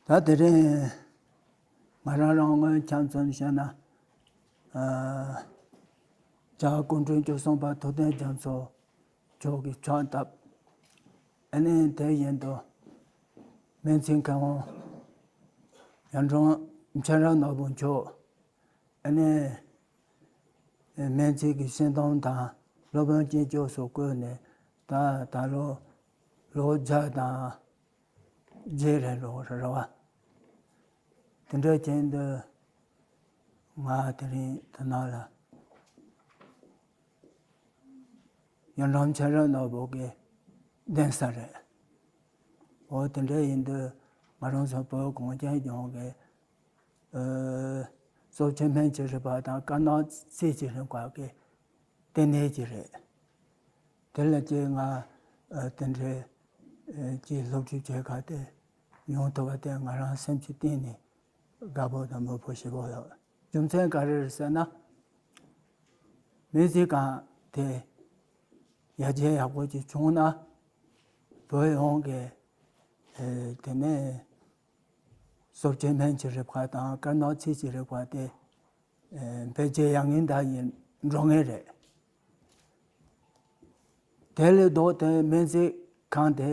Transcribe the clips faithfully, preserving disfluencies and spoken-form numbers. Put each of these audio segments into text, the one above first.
ད་དེ་རིང་ང་རང་རང་ངོས་ཁྱམས་ཚོན་བཤད་ན། ཨ། བྱ་སྐུ་ཕྲེང་བཅུ་གསུམ་པ་ཐུབ་བསྟན་རྒྱ་མཚོ་མཆོག་གི་ཕྱག་བཏབ། ཨ་ནི་དེ་བཞིན་དུ་སྨན་རྩིས་མཁས་དབང་ཡར་འབྲོང་མཁྱེན་རབ་ནོར་བུ་མཆོག་ཨ་ནི། སྨན་རྩིས་ཀྱི་ཤེས་ལྡན་དང་སློབ་དཔོན་སྐྱེས་སྐྱོ་སོགས་བཀོད་ནས། ད་ད་ལོ་ལོ་བརྒྱ་དང་བརྒྱད་རེད་ལོ་རེད་བ། དེ་འདྲ་བྱས་འདི་ང་དེ་རིང་དེ་ནང་ལ་ཡར་འབྲོང་མཁྱེན་རབ་ནོར་བུ་གི་གདན་ས་རེད། འོ་དེ་འདྲ་ཡིན་དུས་ང་རང་ཚོ་བོད་གངས་ཅན་ལྗོངས་ཀྱི་ཨ། སྲོག་གཅོད་སྨན་གྱི་རིག་པ་དང་དཀར་ནག་རྩིས་ཀྱི་རིག་པ་གི་ལྟེ་གནས་ཀྱི་རེད། དེ་ལ་ཀྱི་ང་ཨ། དེ་འདྲའི་ཨ། ཀྱི་སློབ་ཁྲིད་བྱེད་ག་དེ་ཡོང་ཐུབ་པ་དེ་ང་རང་སེམས་ཀྱི་གཏིང་ནས་དགའ་པོ་དང་མོས་པོ་ཞེ་པོ་ཡོད། རྒྱུ་མཚན་ག་རེ་རེད་ཟེར་ན། སྨན་རྩིས་ཁང་དེ་ཡར་རྒྱས་ཡག་པོ་ཅིག་བྱུང་ན་བོད་ཡོངས་ཀྱི་ཨ། དེ་ནས་སྲོག་གཅོད་སྨན་གྱི་རིག་པ་དང་དཀར་ནག་རྩིས་ཀྱི་རིག་པ་དེ་ཨ། འཕེལ་རྒྱས་ཡག་ངེས་འདྲ་ཡིན་འགྲོ་ངེས་རེད། དེ་ལས་ལྡོག་སྟེ་སྨན་རྩིས་ཁང་དེ་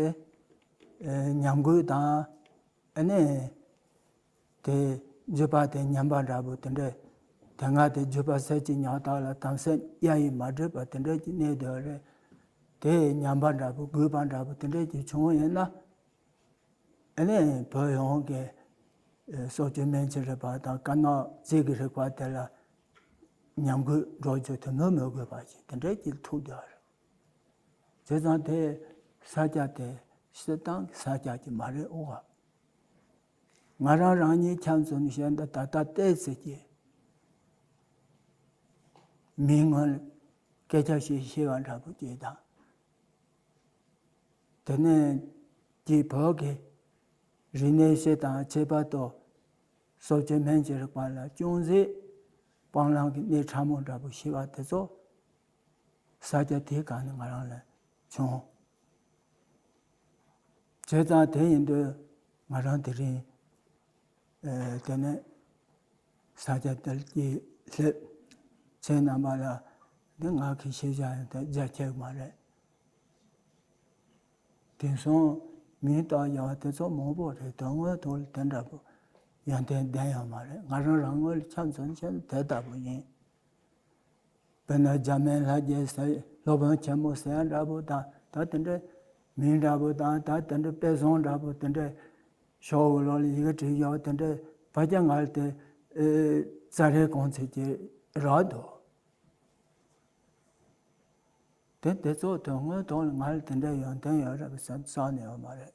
ཨ། ཉམས་རྒུད་དང་ཨ་ནི་དེ་རྒྱུད་པ་དེ་ཉམས་པ་འདྲ་པོ་དེ་འདྲ། དེ་སྔ་དེ་རྒྱུད་པ་ཟས་ཀྱི་ཉག་ཐག་ལ་དམ་སེལ་གཡའ་ཡིས་མ་བསྒྲིབས་པ་དེ་འདྲ་གྱི་གནས་སྡོད་རེད། དེ་ཉམས་པ་འདྲ་པོ་རྒུད་པ་འདྲ་པོ་དེ་འདྲ་གྱི་བྱུང་ཡོད་ན། ཨ་ནི་བོད་ཡོངས་ཀྱི་ཨ། སྲོག་གཅོད་སྨན་གྱི་རིག་པ་དང་དཀར་ནག་རྩིས་ཀྱི་རིག་པ་དེ་ལ་ཉམས་རྒུད་འགྲོ་རྒྱུ་དེ་མི་མི་དགོས་པ་ཞིག་དེ་འདྲ་ཅིག་ཐུག་བསྡད་པ་རེད། བྱས་ཙང་དེ་ས་ཆ་དེ་སྤྱིར་བཏང་གི་ས་ཆ་ཅིག་མ་རེད་འོ་བ། ང་རང་རང་ཉིད་ཁྱམས་ཚོན་བཤད་འདི་ད་ལྟ་བལྟས་ཚེ་ཀྱི་མིང་ངོ་ལ་སྐད་ཆ་ཞིག་བཤད་པ་འདྲ་པོ་ཅིག་དང་། དེ་ནས་ཀྱི་བོད་ཀྱི་རིག་གནས་སྤྱི་དང་ཁྱད་པར་དུ་སྲོག་གཅོད་སྨན་གྱི་རིག་པ་ལ་ཅུང་ཟད་སྤང་བླང་གི་གནས་ཕྲ་མོ་འདྲ་པོ་ཞེས་པ་དེ་ཚོ་ས་ཆ་དེའི་སྒང་ནས་ང་རང་ལ་བྱུང་། བྱས་ཙང་དེ་ཡིན་དུས་ང་རང་དེ་རིང་ཨེ། དེ་ནས་ས་ཆ་དེར་སྐྱེས་སླེབས། ཁྱེད་རྣམ་པ་ལ་འདི་ང་གི་ཤེས་བྱ་ཡང་དེ་རྒྱ་ཆེ་བ་མ་རེད། དེང་སང་མིང་བཏགས་ཡག་དེ་ཚོ་མང་པོ་རེད། དོན་དངོས་ཐོག་ལ་དེ་འདྲ་པོ་ཡོན་ཏན་ལྡན་ཡོད་མ་རེད། ང་རང་རང་ངོས་ལ་ཆ་མཚོན་བྱས་ན་དེ་ལྟ་བུ་ཡིན། དཔེར་ན་འཇར་མན་ལྷ་རྒྱལ་ཟེར། སློབ་དཔོན་ཆེན་མོ་ཟེར་ཡ་འདྲ་པོ་དང་། ད་དེ་འདྲའི་མིང་འདྲ་པོ་དང་། ད་དེ་འདྲའི་དཔེ་བཟང་འདྲ་པོ་དེ་འདྲའི་ཤོག་བུ་ལོག་ལ་ཡི་གེ་བྲིས་ཡོད་དེ་འདྲའི་ཕལ་ཆེར་ང་ལ་དེ་ཨེ། ཙ་རེ་གོང་ཚད་ཀྱི་རག་འདུག་དེ་དེ་ཚོ་དོན་དངོས་ཐོག་ལ་ང་ལ་དེ་འདྲའི་ཡོན་ཏན་ཡོད་རེད་པ་བསམ་རྩ་ནས་ཡོད་མ་རེད།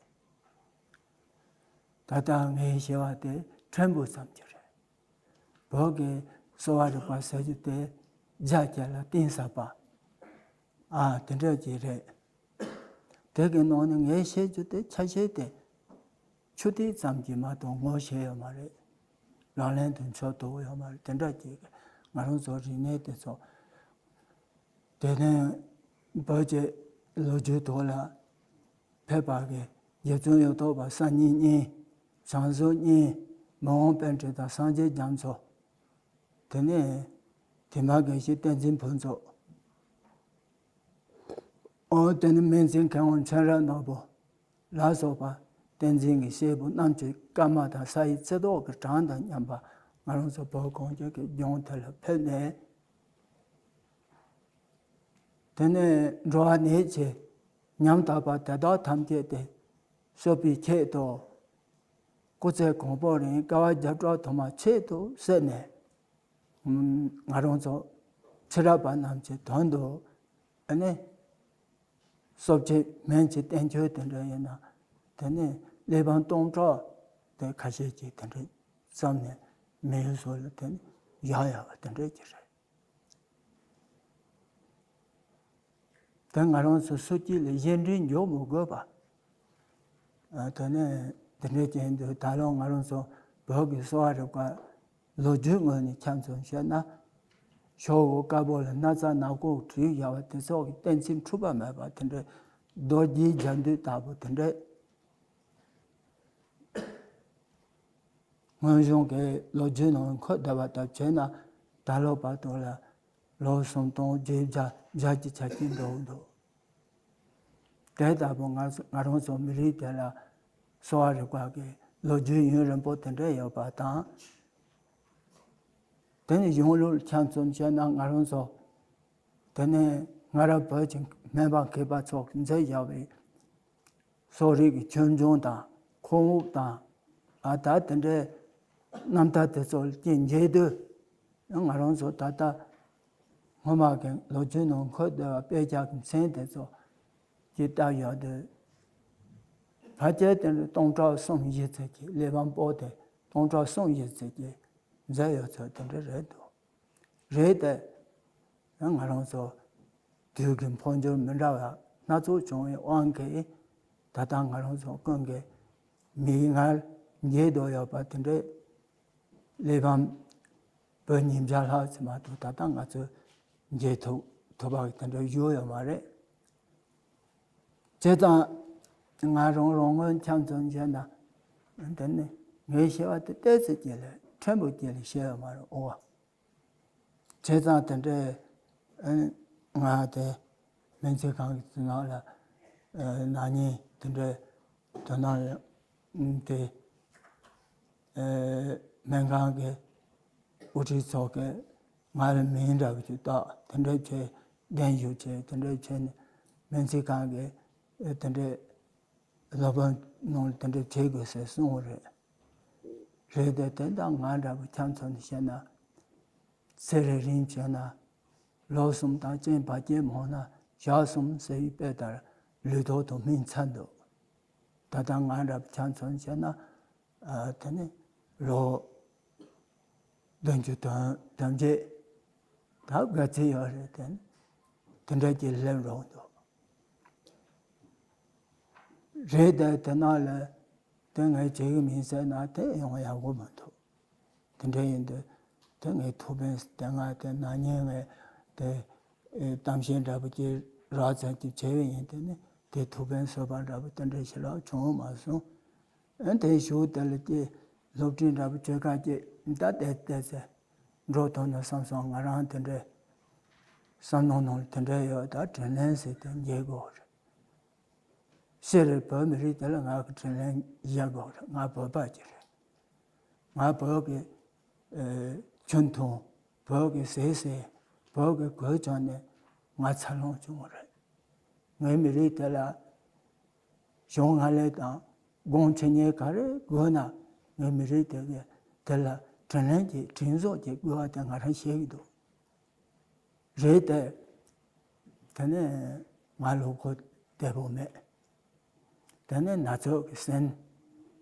ད་ལྟ་ངས་བཤད་པ་དེ་ཕྲན་བུ་ཙམ་གྱི་རེད། བོད་ཀྱི་གསོ་བ་རིག་པ་ཟེར་རྒྱུ་དེ་རྒྱ་སྐྱེད་ལ་གཏིང་ཟབ་པ། ཨ། དེ་འདྲ་ཅིག་རེད། དེ་གི་ནང་ནས་ངས་བཤད་རྒྱུ་དེ་ཆ་ཤས་དེ་ཆུ་ཐིགས་ཙམ་གྱིས་མ་གཏོགས་ངོ་ཤེས་ཡོད་མ་རེད། ལག་ལེན་དུ་འཇོག་ཐུབ་ཡོད་མ་རེད། དེ་འདྲ་ཅིག་ང་རང་ཚོ་རིག་གནས་དེ་ཚོ། དེ་ནས་བོད་ཀྱི་ལོ་རྒྱུས་ཐོག་ལ་ཕེབས་པ་གི་རྗེ་བཙུན་གཡུ་ཐོག་པ་སངས་རྒྱས་གཉིས། བྱང་ཟུར་གཉིས། མི་དབང་པཎ་ཌི་ཏ་སངས་རྒྱས་རྒྱ་མཚོ། དེ་ནས་དེ་མ་དགེ་བཤེས་བསྟན་འཛིན་ཕུན་ཚོགས། ཨོ་དེ་ནས་སྨན་རྩིས་མཁས་དབང་མཁྱེན་རབ་ནོར་བུ་ལ་སོགས་པ་བསྟན་འཛིན་གྱི་སྐྱེས་བུ་རྣམ་དཔྱོད་སྐར་མ་དང་ས་ཡི་རྩེ་ཏོག་གི་གྲངས་དང་མཉམ་པ་ང་རང་ཚོ་བོད་གངས་ཅན་གྱི་ལྗོངས་དེ་ལ་ཕེབས་ནས། དེ་ནས་འགྲོ་བ་ནད་ཀྱིས་ཉམ་ཐག་པ་དེ་དག་ཐམས་ཅད་དེ་གསོ་བའི་ཆེད་དུ། སྐུ་ཚེ་གང་པོ་རིང་དཀའ་བ་བརྒྱ་ཕྲག་དུ་མ་ཆེད་དུ་བསད་ནས། ང་རང་ཚོ་ཕྱི་རབས་པ་རྣམས་ཀྱི་དོན་དུ་ཨ་ནི་གསོ་བྱེད་སྨན་གྱི་བསྟན་བཅོས་དེ་འདྲ་ཡིན་ན། དེ་ནས་གླེགས་བམ་སྟོང་ཕྲག་དེ་ཁ་ཤས་ཀྱིས་དེ་འདྲ་བརྩམས་ནས་མི་ཡུལ་སོགས་ལ་དེ་ནས་བཞག་ཡོད་པ་དེ་འདྲ་ཅིག་རེད། དེ་ང་རང་ཚོ་སུ་གཅིག་ལ་གཞན་དྲིང་འཇོག་མི་དགོས་པ། ཨ། དེ་ནས་དེ་འདྲ་བྱས་འདུག་ད་ལོ་ང་རང་ཚོ་བོད་ཀྱི་གསོ་བ་རིག་པ་ལོ་རྒྱུས་ངོས་ནས་ཆ་མཚོན་བཤད་ན། ཤོག་བུ་དཀར་པོ་ལ་སྣག་ཚ་ནག་པོ་བྲིས་བཞག་པ་དེ་ཚོ་གི་གཏན་ཚིགས་འཁྲུལ་པ་མེད་པ་དེ་འདྲ། རྡོ་རྗེའི་རྒྱ་མདུད་ལྟ་བུ་དེ་འདྲ། སྔོན་བྱུང་གི་ལོ་རྒྱུས་ནང་འཁོད་བསྡད་པ་ལྟར་བྱས་ན། ད་ལོ་བར་དུ་ལ་ལོ་སུམ་སྟོང་བརྒྱད་བརྒྱ་བརྒྱད་ཀྱི་ཆ་རྐྱེན་འགྲོ་འདུག། དེ་ལྟ་བུ་ང་ང་རང་ཚོ་མི་རིགས་དེ་ལ་གསོ་བ་རིག་པ་གི་ལོ་རྒྱུས་ཡུན་རིང་པོ་དེ་འདྲ་ཡོད་པ་དང་། དེ་ནི་གཞུང་ལུགས་ཁྱབ་ཚུལ་བཤད་ན། ང་རང་ཚོ་དེ་ནི་སྔ་རབས་བོད་ཀྱི་སྨན་པ་མཁས་པ་ཚོ་གིས་མཛད་བཞག་པའི་གསོ་རིག་གི་ཆོས་འབྱུང་དང་ཁོར་ཡུག་དང་། ཨ། ད་དེ་འདྲའི་རྣམ་ཐར་དེ་ཚོ་ལ་དཔྱད་མཇལ་དུས། ང་རང་ཚོ་ད་ལྟ་སྔོན་མ་གི་ལོ་རྒྱུས་ནང་འཁོད་བསྡད་པའི་དཔེ་ཆ་གི་མཚན་དེ་ཚོ་ཅིག་བལྟ་ཡོང་དུས། ཕལ་ཆེར་དེ་ནི་སྟོང་ཕྲག་གསུམ་བཞི་ཙམ་གྱི། གླེགས་བམ་པོ་ཏི་སྟོང་ཕྲག་གསུམ་བཞི་ཙམ་གྱི་མཛད་ཡོད་ཚུལ་དེ་འདྲ་རེད་འདུག། རེད་དེ། ང་རང་ཚོ་དུས་ཀྱི་འཕོ་འགྱུར་མི་འདྲ་བ་སྣ་ཚོགས་བྱུང་བའི་དབང་གིས། ད་ལྟ་ང་རང་ཚོ་ཀུན་གྱི་མིག་སྔར་མཇལ་དུ་ཡོད་པ་དེ་འདྲའི་གླེགས་བམ་པོད་ཉིས་བརྒྱ་ལྷག་ཙམ་མ་གཏོགས་ད་ལྟ་ང་ཚོས་མཇལ་ཐུབ་ཐུབ་པ་དེ་འདྲ་བཞུགས་ཡོད་མ་རེད། བྱས་ཙང་ང་རང་རང་ངོས་ཁྱབ་ཚུལ་བཤད་ན། དེ་ནི་ངའི་ཤེས་པ་དེ་ཏོག་ཙམ་ཅིག་ལས་ཕྲན་བུ་ཅིག་ལས་ཤེས་ཡོད་མ་རེད། འོ། བྱས་ཙང་དེ་འདྲའི་ང་དེ་སྨན་རྩིས་ཁང་གི་དེ་ནང་ལ་ཨ་ན་ནིང་དེ་འདྲའི་དོ་སྣང་དེ་ཨ་སྨན་ཁང་གི་དབུ་ཁྲིད་ཚོ་གིས་ང་ལ་མིང་འདྲ་བོ་ཅིག་བཏགས། དེ་འདྲ་བྱས་གདན་ཞུ་བྱས། དེ་འདྲ་བྱས་ནས་སྨན་རྩིས་ཁང་གི་དེ་འདྲའི་སློབ་དཔོན་ནང་ལ་དེ་འདྲ་བྱེད་དགོས་ཟེར་གསུངས་པ་རེད། རེད་དེ། དེ་དང་ང་འདྲ་བོ་ཁྱབ་ཚུལ་ནས་བཤད་ན། ཚེ་རིང་རིང་བྱས་ན་ལོ་གསུམ་དང་རྐྱེན་བར་ཆད་མང་ན་ཞག་གསུམ་ཟེར་བའི་དཔེ་ལྟར་ལུས་ཐོག་ཏུ་སྨིན་ཚར་འདུག། ད་ལྟ་ང་འདྲ་བོ་ཁྱབ་ཚུལ་བཤད་ན། ཨ། དེ་ནི་ལོ་བདུན་ཅུ་དོན་དོན་བརྒྱད་ད་དགའ་ཚིག་ཡོད་རེད། དེ་ནི་དེ་འདྲ་ཅིག་སླེབས་འགྲོ་འདུག། རེད་དེ། དེ་ནང་ལ་དེ་ངས་བྱེད་ཀྱི་མིན་ཟེར་ན་དེ་ཡོང་ཡག་པོ་མི་འདུག། དེ་འདྲ་ཡིན་དུས་དེ་ངས་ཐུགས་ཕན། དེ་སྔ་དེ་ན་ནིང་ངས་དེ་ཨེ་གཏམ་བཤད་འདྲ་པོ་ཅིག་རགས་ཙམ་ཅིག་བྱས་པ་ཡིན། དེ་ནི་དེ་ཐུགས་ཕན་གསོས་པ་འདྲ་པོ་དེ་འདྲ་ཞིག་ལ་བྱུང་མ་སོང་། ཨ། དེ་གཞུག་དེ་ལ་ཀྱེ་སློབ་ཁྲིད་འདྲ་པོ་བྱེད་ག་ཅིག་ད་བལྟས་བལྟས་ཚེ་འགྲོ་ཐུབ་ན་བསམ་སོང་། ང་རང་དེ་འདྲའི་བསམ་མནོ་ནང་ལ་དེ་འདྲ་ཡོད། ད་དྲིན་ལན་ཟེར་དེ་འཇལ་དགོས་རེད། སྤྱིར་བོད་མི་རིགས་དེ་ལ་ང་གི་དྲིན་ལན་འཇལ་དགོས་རེད། ང་བོད་པ་ཅིག་རེད། ང་བོད་ཀྱི་ཨེ་ཆུ་འཐུང་། བོད་ཀྱི་ཟས་ཟོས། བོད་ཀྱི་གོས་གྱོན་ནས་ང་འཚར་ལོངས་བྱུང་བ་རེད། ངའི་མི་རིགས་དེ་ལ་གཞུང་ང་ལས་དང་དགོངས་འཆི་ཉེས་ག་རེ་དགོས་ན། ངའི་མི་རིགས་དེ་གི་དེ་ལ་དྲིན་ལན་གྱི་དྲིན་གཟོ་གྱི་དགོས་པ་དེ་ང་རང་ཤེས་ཀྱི་འདུག། རེད་དེ། དེ་ནས་ང་ལུས་པོ་བདེ་པོ་མེད། དེ་ནས་ན་ཚོད་ཀྱིས་ཟིན།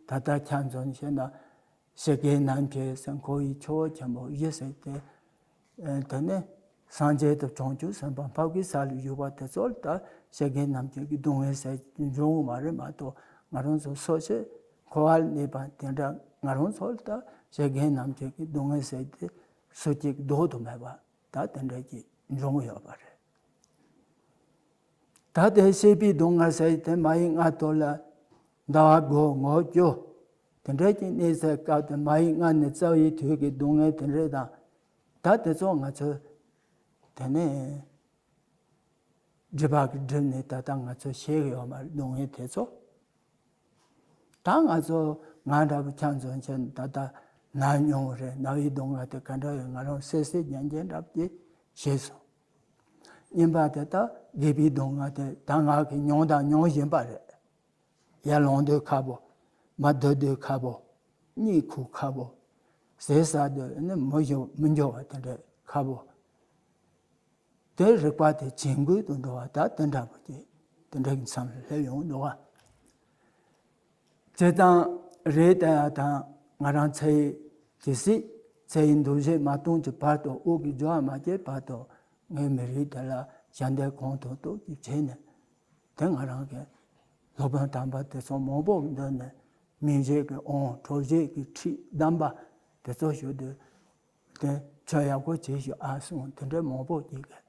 ད་ལྟ་ཁྱབ་ཚུལ་བཤད་ན། ཞི་རྒྱས་ནམ་མཁའི་ཟེར། འཁོར་བའི་ཆུ་བོ་ཆེན་པོ་བཞི་ཟེར་དེ། ཨ། དེ་ནས་སངས་རྒྱས་དང་བྱང་ཆུབ་སེམས་དཔའ་འཕགས་པའི་ས་ལ་བཞུགས་པ་དེ་ཚོ་ལ་ད་ཞི་རྒྱས་ནམ་མཁའི་གི་སྡུག་བསྔལ་ཟེར་འབྱུང་བ་མ་རེད་མ་གཏོགས། ང་རང་ཚོ་སོ་སོའི་འཁོར་བ་ལ་གནས་པ་དེ་འདྲ་ང་རང་ཚོ་ལ་ད་ཞི་རྒྱས་ནམ་མཁའི་གི་སྡུག་བསྔལ་ཟེར་དེ་སུ་གཅིག་ལྡོག་ཏུ་མེད་པ། ད་དེ་འདྲ་ཅིག་འབྱུང་ཡོད་པ་རེད། ད་དེ་སྲིད་པའི་སྡུག་བསྔལ་ཟེར་དེ་མ་ཡི་ལྔ་བར་དུ་ལ་ཟླ་བ་དགུ་ངོ་བཅུ་དེ་འདྲ་ཅིག་གནས་སའི་སྐབས་དེ། མ་ཡི་ལྔ་ནས་རྩ་བའི་དུས་ཀྱི་སྡུག་བསྔལ་དེ་འདྲ་དང་། ད་དེ་ཚོ་ང་ཚོས་དེ་ནས་སྒྲིབ་པ་གིས་བསྒྲིབས་ནས་ད་ལྟ་ང་ཚོས་ཤེས་ཀྱི་ཡོད་མ་རེད། སྡུག་བསྔལ་དེ་ཚོ། ད་ང་ཚོ་ང་འདྲ་པོ་ཁྱབ་ཚུལ་བྱས་ན། ད་ལྟ་ན་མྱོང་རེད། ན་བའི་སྡུག་བསྔལ་དེ་ག་འདྲ་ཡོད་ང་རང་གསལ་གསལ་རྐྱང་རྐྱང་འདྲ་པོ་ཅིག་ཤེས་སོང་། གཉིས་པ་དེ་ད་རྒས་པའི་སྡུག་བསྔལ་དེ་ད་ང་གིས་མྱོང་དང་མྱོང་བཞིན་པ་རེད། ཡར་ལངས་དུས་ཁག་པོ། མར་སྡོད་དུས་ཁག་པོ། གཉིད་ཁུག་ཁག་པོ། ཟས་ཟ་དུས་ནི་མི་འགྱུར་མི་འགྱུར་བ་དེ་འདྲ་ཁག་པོ། དེ་རིག་པ་དེ་ཇེ་རྒུད་དུ་འགྲོ་བ་ད་དེ་འདྲ་པོ་ཅིག་དེ་འདྲ་གི་མཚམས་ལ་སླེབས་ཡོང་འདུག་བ། བྱས་ཙང་རེད་དེ། ད་ང་རང་ཚེ་ཡི་ཇི་སྲིད་ཚེ་ཡི་འདུ་བྱེད་མ་སྟོངས་ཀྱི་བར་དུ། དབུགས་ཀྱི་རྒྱུན་མ་སྐྱེས་བར་དུ་ངའི་མི་རིགས་དེ་ལ་ཞབས་འདེགས་གང་ཐུབ་ཐུབ་ཀྱིས་བྱས་ནས། དེ་ང་རང་གི་སློབ་དཔོན་དམ་པ་དེ་ཚོ་མང་པོ་འདུག་ནས། སྨིན་བྱེད་ཀྱི་དབང་། གྲོལ་བྱེད་ཀྱི་ཁྲིད་གདམས་པ་དེ་ཚོ་ཞུ་དུས། དེ་ཁྱོད་ཡག་པོ་བྱེད་ཤོག་ཨ་གསུངས། དེ་འདྲ་མང་པོ་ཅིག་གིས།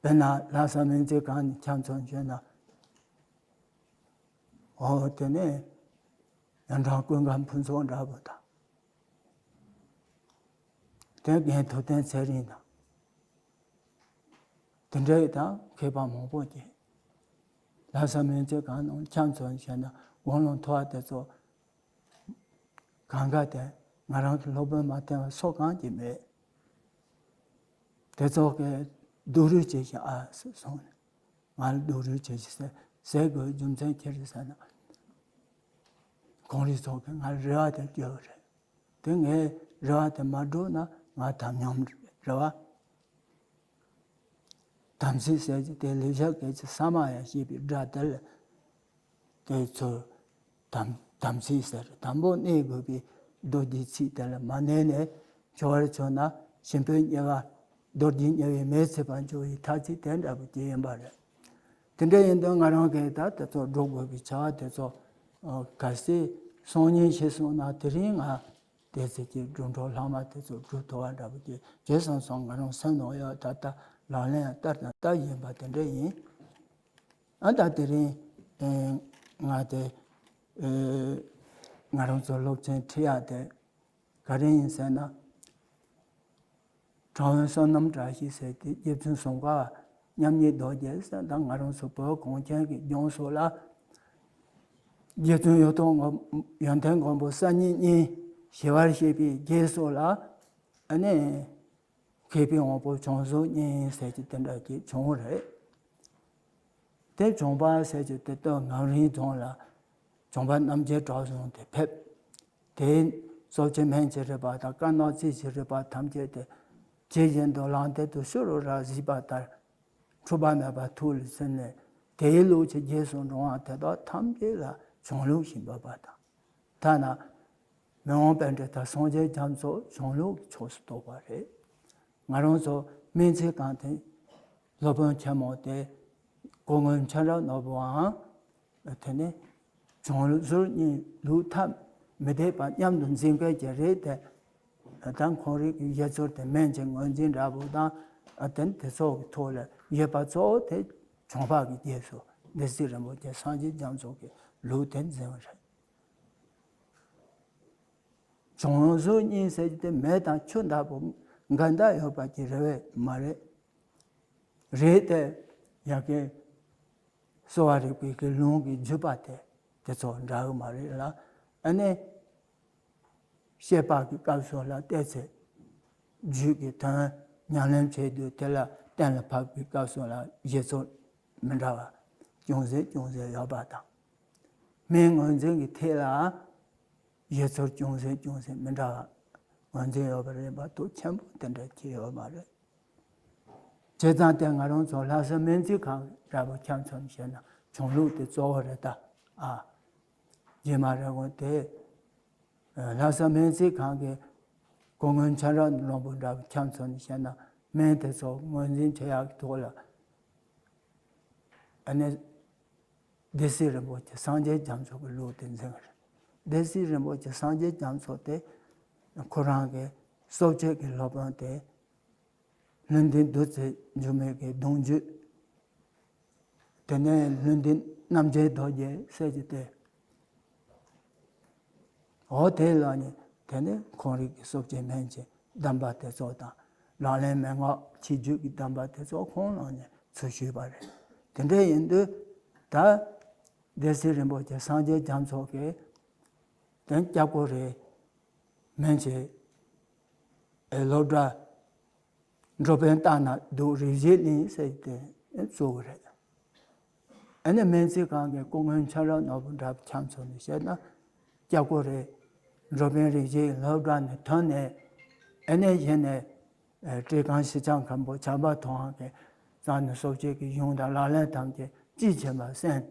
དཔེར་ན་ལྷ་ས་སྨན་རྩིས་ཁང་ནས་ཁྱབ་ཚུལ་བྱས་ན། འོ། དེ་ནས་རྒྱ་གྲམ་ཀུན་དགའ་ཕུན་ཚོགས་འདྲ་པོ་དང་ དེ་རྒན་ཐུབ་བསྟན་ཚེ་རིང་དང་། དེ་འདྲའི་དང་མཁས་པ་མང་པོ་ཅིག་ལྷ་ས་སྨན་རྩིས་ཁང་ནང་ཁྱམས་ཚོ་བྱས་ན་དགུང་ལོ་མཐོ་བ་དེ་ཚོ་གང་ག་དེ་ང་རང་གི་སློབ་དཔོན་མ་བསྟེན་པ་སུ་གང་ཅིག་མེད། དེ་ཚོ་གིས་སྡུག་རུས་བྱེད་བཞིན་ཨ་སི་སོང་ནས་ང་ལ་སྡུག་རུས་བྱེད་བཞིན་ཟེར་ཟེར་དགོས་རྒྱུ་མཚན་ཅི་རེད་ཟེར་ན། ཁོང་རང་ཚོ་གིས་ང་ལ་རེ་བ་དེ་བཅོལ་བ་རེད། དེ་ངས་རེ་བ་དེ་མ་བསྒྲུབས་ན་ང་དམ་ཉམས་རེད་བ། དམ་ཚིག་ཟེར་གྱི་དེ་ལེགས་སྦྱར་སྐད་ཀྱི་ས་མ་ཡ་ཞེས་པའི་སྒྲ་དེ་ལ་དེ་ཚོ་དམ་དམ་ཚིག་ཟེར། དམ་པོར་གནས་དགོས་པའི་མདོ་སྡེའི་ཚིག་དེ་ལ་མ་གནས་ནས་འཆི་བར་གྱུར་ན་གཤིན་པོའི་དམྱལ་བ་རྡོ་རྗེ་དམྱལ་བའི་མེས་ཚིག་པར་འགྱུར་བའི་ཐ་ཚིག་དེ་འདྲ་པོ་ཅིག་ཡིན་པ་རེད། དེ་འདྲ་ཡིན་དུས་ང་རང་གིས་ད་དེ་ཚོ་སྒྲུབ་དགོས་པའི་བྱ་བ་དེ་ཚོ་གལ་སྲིད་སང་ཉིན་ཤི་སོང་ན་དེ་རིང་ང་དེ་ཚེ་གི་སྒྲུབ་གྲོགས་ལྷག་མ་དེ་ཚོ་སྒྲུབ་ཐུབ་པ་འདྲ་པོ་ཅིག་བྱས་སོང་སོང་ང་རང་སེམས་ནང་ཡོད་ད་ལྟ་ལག་ལེན་ཡང་བསྟར་དང་བསྟར་བཞིན་པ་དེ་འདྲ་ཡིན། ཨ་ད་དེ་རིང་ང་དེ་ང་རང་ཚོ་སློབ་ཚན་ཁྲིད་ཡག་དེ་ག་རེ་ཡིན་ཟེར་ན། གྲངས་བསོད་ནམས་བཀྲ་ཤིས་ཟེར་ཏེ་རྗེ་བཙུན་ཟུང་འཕགས་མཉམ་ཉིད་རྡོ་རྗེ་ཟེར་དང་ང་རང་ཚོ་བོད་གངས་ཅན་གྱི་ལྗོངས་སུ་ལ་རྗེ་བཙུན་ཡོན་ཏན་མགོན་ཡོན་ཏན་མགོན་པོ་གསར་རྙིང་གཉིས་ཞི་བར་གཤེགས་པའི་རྗེས་སུ་ལ་ཨ་ནི་མཁས་པའི་དབང་པོ་བྱང་ཟུར་གཉིས་ཟེར་གྱི་དེ་འདྲ་ཅིག་བྱུང་བ་རེད། དེ་བྱུང་བ་ཟེར་གྱི་དེ་སྟོད་ངམ་རིང་རྫོང་ལ་བྱུང་བ་རྣམ་རྒྱལ་གྲགས་བཟང་དེ་ཕེབས། དེའི་སྲོག་གཅོད་སྨན་གྱི་རིག་པ་དང་དཀར་ནག་རྩིས་ཀྱི་རིག་པ་ཐམས་ཅད་དེ་ཇི་བཞིན་དུ་བླངས་ཏེ་དུ་ཤུ་རུ་ར་གཟིགས་པ་ལྟར་འཁྲུལ་པ་མེད་པར་ཐུགས་ལ་ཟིན་ནས་དེའི་ལུགས་ཀྱི་རྗེས་སུ་འབྲང་བ་དེ་དག་ཐམས་ཅད་ལ་བྱང་ལུགས་ཞེས་འབོད་པ་དང་། ཐ་ན་མི་དབང་པཎྜི་ཏ་སངས་རྒྱས་རྒྱ་མཚོ་བྱང་ལུགས་ཀྱི་ཕྱོགས་སུ་གཏོགས་པ་རེད། ང་རང་ཚོ་སྨན་རྩིས་ཁང་དེ་སློབ་དཔོན་ཆེན་མོ་དེ་སྐུ་ངོ་མཁྱེན་རབ་ནོར་བུའང་དེ་ནས་བྱང་ཟུར་གཉིས་ལུགས་ཐ་མི་དད་པ་མཉམ་དུ་འཛིན་མཁན་གྱི་རེད་དེ། ད་ཁོང་རང་གི་བཞེད་ཚུལ་དེ་སྨན་གྱི་ངོས་འཛིན་འདྲ་པོ་དང་དེ་དེ་ཚོ་གི་ཐོག་ལ་ཡོད་པ་གཙོ་བོ་དེ་བྱང་འཕགས་ཀྱི་རྗེས་སུ་སྡེ་སྲིད་རིན་པོ་ཆེ་སངས་རྒྱས་རྒྱ་མཚོ་གི་ལུགས་དེ་འཛིན་པ་རེད། བྱང་ཟུར་གཉིས་ཟེར་གྱི་དེ་མེ་དང་ཆུ་འདྲ་པོ་འགལ་ཟླ་ཡོད་པ་ཅིག་རེད་པས་མ་རེད། རེད་དེ་ཡ་གི་གསོ་བ་རིག་པའི་གི་ལུང་གི་བརྒྱུད་པ་དེ་དེ་ཚོ་འདྲ་གི་མ་རེད་ལ། ཨ་ནི་བཤད་པ་གི་སྐབས་སུ་ལ་བལྟས་ཚེ་རྒྱུད་ཀྱི་དོན་ཉམས་ལེན་བྱེད་དུས་དེ་ལ་གཏན་ལ་ཕབ་པའི་སྐབས་སུ་ལ་བཞེད་ཚུལ་མི་འདྲ་བ་ཅུང་ཟད་ཅུང་ཟད་ཡོད་པ་དང་། སྨན་ངོས་འཛིན་གྱི་ཐད་ལ་བཞེད་ཚུལ་ཅུང་ཟད་ཅུང་ཟད་མི་འདྲ་བ་ངོས་འཛིན་ཡོད་པ་རེད་པ་ཐུགས་ཆེན་པོ་དེ་འདྲ་ཅིག་ཡོད་མ་རེད། བྱས་ཙང་དེ་ང་རང་ཚོ་ལྷ་ས་སྨན་རྩིས་ཁང་འདྲ་པོ་ཁྱམས་ཚོ་ནས་བཤད་ན་བྱང་ལུགས་དེ་གཙོ་བོ་རེད་ད། ཨ། རྗེས་མ་རེད་འོ་དེ། ལྷ་ས་སྨན་རྩིས་ཁང་གི་སྐུ་ངོ་མཁྱེན་རབ་ནོར་བུ་འདྲ་པོ་ཁྱམས་ཚོ་ནས་བཤད་ན་སྨན་དེ་ཚོ་ངོས་འཛིན་བྱེད་ཡག་གི་ཐོག་ལ། ཨ་ནི་སྡེ་སྲིད་རིན་པོ་ཆེ་སངས་རྒྱས་རྒྱ་མཚོ་གི་ལུགས་དེ་འཛིན་པ་རེད། སྡེ་སྲིད་རིན་པོ་ཆེ་སངས་རྒྱས་རྒྱ་མཚོ་དེ་ཁོ་རང་གི་སྲོག་གཅོད་ཀྱི་སློབ་དཔོན་དེ་ལྷུན་ལྡན་བདུད་རྩི་འགྱུར་མེད་ཀྱི་གདུང་རྒྱུད། དེ་ནས་ལྷུན་ལྡན་རྣམ་རྒྱལ་རྡོ་རྗེ་ཟེར་གྱི་དེ། འོ་དེ་ལ་ནི་དེ་ནས་ཁོང་རང་གི་སྲོག་གཅོད་སྨན་གྱི་གདམས་པ་དེ་ཚོ་དང་ལག་ལེན་མན་ངག་ཕྱི་རྒྱུད་ཀྱི་གདམས་པ་དེ་ཚོ་ཁོང་ལ་ནི་ཚུར་ཞུས་པ་རེད། དེ་འདྲ་ཡིན་དུས་ད་སྡེ་སྲིད་རིན་པོ་ཆེ་སངས་རྒྱས་རྒྱ་མཚོ་གིས་དེ་སྐྱབས་ཀོ་རེ་སྨན་གྱི་སློབ་གྲྭ་འགྲོ་ཕན་བཏང་ན་སྡུག་རིག་བྱེད་གླིང་ཟེར་ཏེ་གཙོ་བོ་རེད། ཨ་ནི་སྨན་རྩིས་ཁང་གི་སྐུ་ངོ་མཁྱེན་རབ་ནོར་བུ་འདྲ་པོ་ཁྱམས་ཚོ་ནས་བཤད་ན་སྐྱབས་ཀོ་རེ་འགྲོ་ཕན་རིག་བྱེད་སློབ་གྲྭ་ནས་ཐོན་ནས་ཨ་ནི་གཞི་ནས་བཀྲས་ཁང་ཞི་ཆགས་མཁན་པོ་བྱམས་པ་ཐོག་ཁང་གི་རྩ་ནས་སྲོག་གཅོད་ཀྱི་གཞུང་དང་ལག་ལེན་ཐམས་ཅད་དཔྱིས་ཕྱིན་པ་གསན།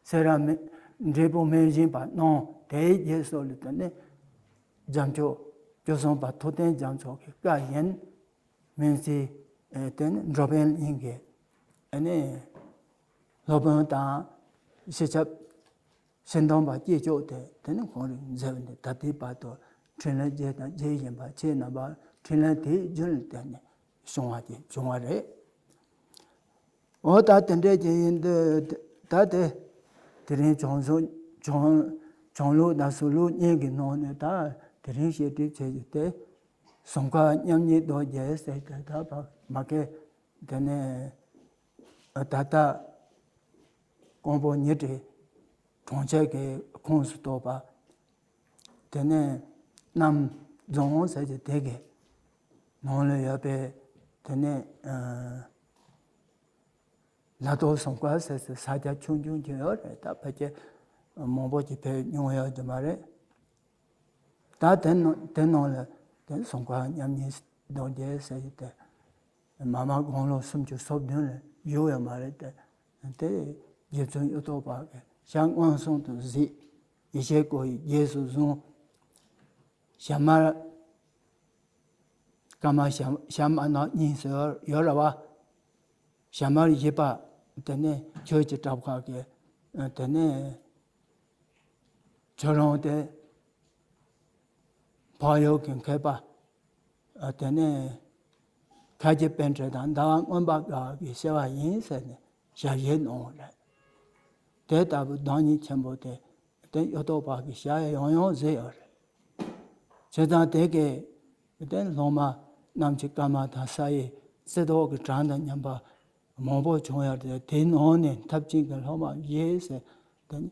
སེ་ར་མི་འབྲས་བུ་སྨིན་བཞིན་པ་གནང་། དེའི་རྗེས་སུ་ལ་དེ་ནས་རྒྱལ་མཆོག་སྐྱབས་སོང་པ་ཐུབ་བསྟན་རྒྱ་མཚོ་གི་བཀའ་བཞིན་སྨན་རྩིས་དེ་ནི་འགྲོ་ཕན་གླིང་གི་ཨ་ནི་སློབ་དཔོན་དང་སྤྱི་ཁྱབ་ཤེས་ལྡན་པ་སྐྱེས་མཆོག་དེ་དེ་ནི་ཁོང་རང་མཛད་པ་འདི་ད་ལྟའི་བར་དུ་འཕྲིན་ལས་རྒྱས་དང་རྒྱས་བཞིན་པ་ཁྱེད་རྣམ་པ་འཕྲིན་ལས་དེའི་རྒྱུན་ལ་བརྟེན་ནས་བྱུང་བ་དེ་བྱུང་བ་རེད། འོ་ད་དེ་འདྲས་ཀྱི་ཡིན་དུས་ད་དེ་དེ་རིང་བྱང་ཟུར་བྱང་བྱང་ལུགས་དང་ཟུར་ལུགས་གཉིས་ཀྱི་ནང་ནས་ད་དེ་རིང་བཤད་སྒྲུབ་བྱེད་རྒྱུ་དེ་ ཟུང་ཁ་མཉམ་ཉིད་རྡོ་རྗེ་ཟེར་ཏེ། ད་བར་མ་གི་དེ་ནས་ད་ལྟ་ཀོང་པོ་ཉི་ཁྲི་གྲོང་ཁྱེར་གྱི་ཁོངས་སུ་གཏོགས་པ། དེ་ནས་གནམ་རྫོང་ཟེར་གྱི་དེ་གི་ནང་ལ་ཡོད་པའི། དེ་ནས་ཨ་ལ་དྭགས་ཟུང་ཁ་ཟེར་ཟེར་ས་ཆ་ཆུང་ཆུང་ཅིག་ཡོད་རེད། ད་ཕལ་ཆེར་མང་པོ་ཅིག་ཕེབས་མྱོང་ཡོད་ཀྱི་མ་རེད། ད་དེ་ནང་དེ་ནང་ལ་དེ་ཟུང་ཁ་མཉམ་ཉིད་རྡོ་རྗེ་ཟེར་གྱི་དེ། མ་མ་དགུང་ལོ་སུམ་ཅུ་སོ་བདུན་ལ་བཞུགས་ཡོད་མ་རེད་དེ། དེ་རྗེ་བཙུན་གཡུ་ཐོག་པ་གིས་ཞལ་མངོན་སུམ་དུ་གཟིགས། ཡེ་ཤེས་སྐུ་ཡི་རྗེས་སུ་བཟུང་། ཞྭ་དམར་དཀར་དམར་ཞྭ་ཞྭ་དམར་ནག་གཉིས་སུ་ཡོད་རེད་བ། ཞྭ་དམར་བཞི་པ་དེ་ནས་ཆོས་ཀྱི་གྲགས་པ་གིས། དེ་ནས་ཁྱོད་རང་དེ་འཕགས་ཡུལ་གྱི་མཁས་པ། ཨ་དེ་ནས་ཁ་ཆེ་པཎྜི་ཏ་དང་ཟླ་བ་མངོན་པ་དགའ་བ་གིས་སྐྱེ་བ་ཡིན་ཟེར་ནས་ཞལ་བཞེས་གནང་བ་རེད། དེ་ལྟ་བུ་བདག་ཉིད་ཆེན་པོ་དེ་དེ་གཡུ་ཐོག་པ་གིས་ཞལ་ཡང་ཡང་གཟིགས་ཡོད་རེད། བྱས་ཙང་དེ་གའི་དེ་སློབ་མ་གནམ་གྱི་སྐར་མ་དང་ས་ཡི་རྩེ་ཏོག་གི་གྲངས་དང་མཉམ་པ་མང་པོ་བྱུང་ཡོད་རེད། དེའི་ནང་ནས་ཐབས་ཆེན་གྱི་སློབ་མ་བཞི་ཟེར། དེ་ནི་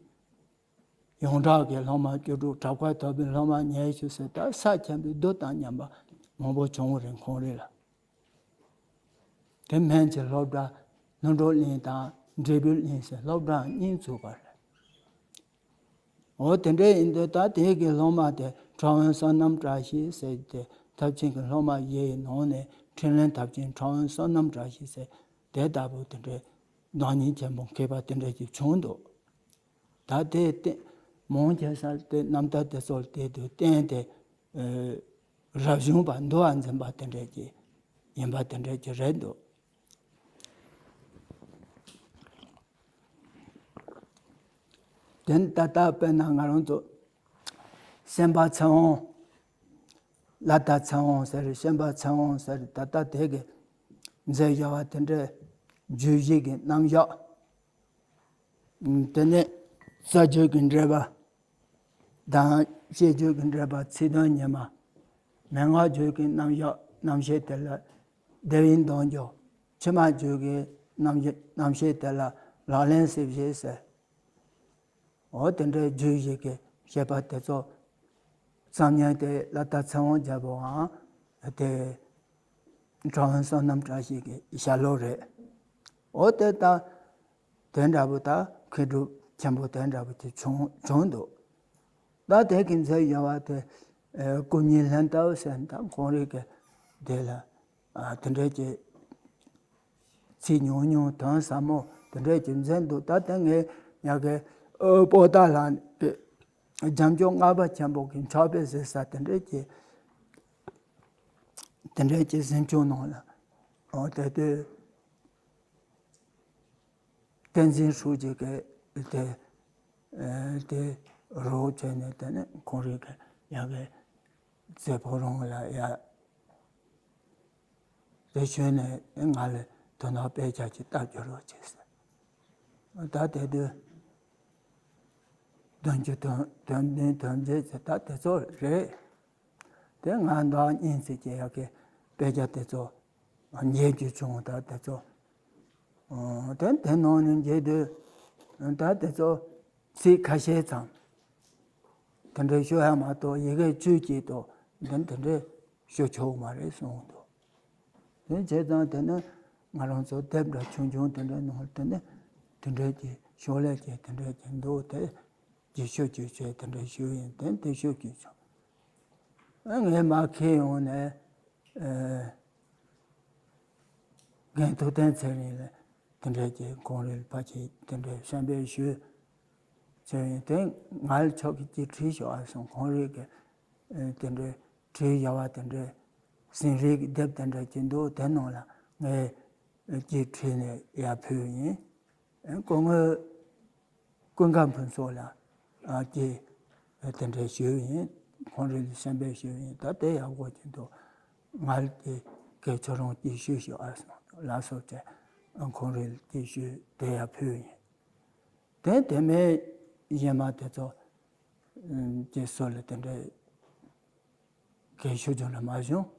ཡོངས་གྲགས་ཀྱི་སློབ་མ་བཅུ་དྲུག་གྲགས་པ་ཐོབ་པའི་སློབ་མ་ཉི་ཤུ་ཟེར། ད་ས་ཆེན་པོའི་རྡུལ་དང་མཉམ་པ་མང་པོ་བྱུང་བ་རེད་ཁོང་རེ་ལ། དེ་སྨན་གྱི་སློབ་གྲྭ་ལྷུན་གྲུབ་གླིང་དང་འབྲས་བུའི་གླིང་ཟེར་སློབ་གྲྭ་གཉིས་བཙུགས་པ་རེད། འོ་དེ་འདྲ་ཡིན་དུས་ད་དེ་གི་སློབ་མ་དེ་ཁྲ་བོན་བསོད་ནམས་བཀྲ་ཤིས་ཟེར་དེ་ཐབས་ཆེན་གྱི་སློབ་མ་བཞི་ཡི་ནང་ནས་འཕྲིན་ལས་ཐབས་ཆེན་ཁྲ་བོན་བསོད་ནམས་བཀྲ་ཤིས་ཟེར་དེ་ལྟ་བུ་དེ་འདྲའི་བདག་ཉིད་ཆེན་པོ་མཁས་པ་དེ་འདྲ་ཅིག་བྱུང་འདུག་ད་དེ་བསྟན་མང་ཆེ་སར་དེ་རྣམ་ཐར་དེ་ཚོར་དེ་དུ་བསྟན་ཏེ། ཨ་རབ་བྱུང་པ་འདུལ་བ་འཛིན་པ་དེ་འདྲ་ཅིག་ཡིན་པ་དེ་འདྲ་ཅིག་རེད་འདུག་དེ་ནི་ད་ལྟ་དཔེར་ན་ང་རང་ཚོ་སེམས་དཔའ་ཚེ་དབང་། ལ་དྭགས་ཚེ་དབང་ཟེར། སེམས་དཔའ་ཚེ་དབང་ཟེར། ད་ལྟ་དེ་གི་མཛད་བྱ་བ་དེ་འདྲའི་བརྗོད་གཞི་གི་རྣམ་གཞག་དེ་ནས་རྩ་རྒྱུད་ཀྱི་འགྲེལ་པ་དང་བཤད་རྒྱུད་ཀྱི་འགྲེལ་པ་ཚིག་དོན་ཉི་མ། མན་ངག་རྒྱུད་ཀྱི་རྣམ་གཞག་རྣམ་བཤད་དེ་ལ་དེ་བའི་འདོན་རྒྱུ། ཕྱི་མ་རྒྱུད་ཀྱི་རྣམ་གཞག་རྣམ་བཤད་དེ་ལ་ལག་ལེན་གསལ་བྱེད་ཟེར། འོ་དེ་འདྲའི་རྒྱུད་བཞི་གི་བཤད་པ་དེ་ཚོ་རྩོམ་མཁན་དེ་ལ་དྭགས་ཚེ་དབང་རྒྱལ་པོའམ་དེ་ཁྲ་བོན་བསོད་ནམས་བཀྲ་ཤིས་ཀྱི་ཞལ་སློབ་རེད། འོ་དེ་ད་དེ་འདྲ་པོ་ད་མཁས་གྲུབ་ཆེན་པོ་དེ་འདྲ་པོ་དེ་བྱུང་བྱུང་འདུག་ད་དེ་གི་མཛད་བྱ་བ་དེ་ཨ་སྐུ་ཉིད་ལྷན་ཐབས་ཟེར་ད་ཁོང་རང་གི་དེ་ལ་ཨ་དེ་འདྲའི་གི་ཚིག་ཉུང་ཉུང་དོན་ཟབ་མོ་དེ་འདྲའི་གི་མཛད་འདུག་ད་དེ་ངས་ཡ་གི་ཨ་པོ་ཏཱ་ལ་རྒྱལ་མཆོག་ལྔ་པ་ཆེན་པོ་གི་མཆོད་པའི་ཟེར་ས་དེ་འདྲའི་གི་དེ་འདྲའི་གི་གཟིམ་ཆུང་ནང་ལ་འོ་དེ་དུས། བསྟན་འཛིན་ཧྲུའུ་ཅི་གིས་དེ་ཨ་དེ་རོགས་བྱས་ནས་དེ་ནས་ཁོང་རང་གི་ཡ་གི་རྩེ་ཕོ་བྲང་ལ་ཡ་དེ་བྱོན་ནས་ང་ལ་དོན་དག་དཔེ་ཆ་ཅིག་ལྟ་རྒྱུ་རོགས་བྱས་ཟེར། ད་དེ་དུས་བདུན་ཅུ་དོན་དོན་བདུན་དོན་བརྒྱད་ཟེར་ད་དེ་ཚོ་རེད། དེ་ང་ཟླ་བ་གཉིས་ཙམ་གྱི་ཡ་གི་དཔེ་ཆ་དེ་ཚོ་མཇལ་རྒྱུ་བྱུང་། ད་དེ་ཚོ་ཨོ་དེ་དེ་ནང་ནས་མཇལ་དུས་ད་དེ་ཚོ་ཚིག་ཁ་ཤས་ཙམ་དེ་འདྲའི་ཤོད་ཡ་མ་གཏོགས་ཡི་གེ་བཅུ་གཅིག་ཏུ་དེ་དེ་འདྲའི་ཤོད་ཆོག་མ་རེད་གསུངས་འདུག་དེ་བྱས་ཙང་དེ་ནི་ང་རང་ཚོ་དེབ་འདྲ་ཆུང་ཆུང་དེ་འདྲའི་ནང་དེ་ནི་དེ་འདྲའི་གི་ཤོག་ལྷེ་གི་དེ་འདྲའི་གི་འདུག་དེ་གི་ཤོད་རྒྱུ་བྱས་དེ་འདྲའི་ཤོད་ཡིན་དེ་དེ་ཤོད་རྒྱུ་བྱུང་། ཨ་ངས་མར་འཁྱེར་ཡོང་ནས་ཨ་རྒན་ཐུབ་བསྟན་ཚེ་རིང་ལ་དེ་འདྲའི་གི་ཁོང་རང་ཕར་ཕྱིན་དེ་འདྲའི་གཤམ་སྤེལ་ཞུས་ཚེ་རིང་དེ་ང་ལ་ཁྱོད་ཀྱིས་ཅིག་བྲིས་ཤོག་ཨ་གསུངས། ཁོང་རང་གི་ཨ་དེ་འདྲའི་བྲིས་བཞག་པ་དེ་འདྲའི་ཟིན་རིལ་གྱི་དེབ་དེ་འདྲ་ཅིག་འདུག་དེ་ནང་ལ་ངས་ཅིག་བྲིས་ནས་ཡར་ཕུལ་ཡིན། ཨ་སྐུ་ངོ་ཀུན་དགའ་ཕུན་ཚོགས་ལ་ཨ་ཅིག་དེ་འདྲ་ཞུས་ཡིན། ཁོང་རང་ལ་གཤམ་སྤེལ་ཞུས་ཡིན། ད་དེ་ཡག་པོ་ཅིག་འདུག་ང་ལ་དེ་གས་ཁྱོད་རང་ཅིག་ཞུས་ཤོག་ཨ་གསུངས། ལགས་སོ་བྱས་ཁོང་རང་ལ་དེ་ཞུས་དེ་ཡར་ཕུལ་ཡིན། དེ་དེ་མིན་གཞན་མ་དེ་ཚོ་ཨ་ཅིག་སུ་ལ་དེ་འདྲ་གས་ཞུ་རྒྱུ་ལ་མ་བྱུང་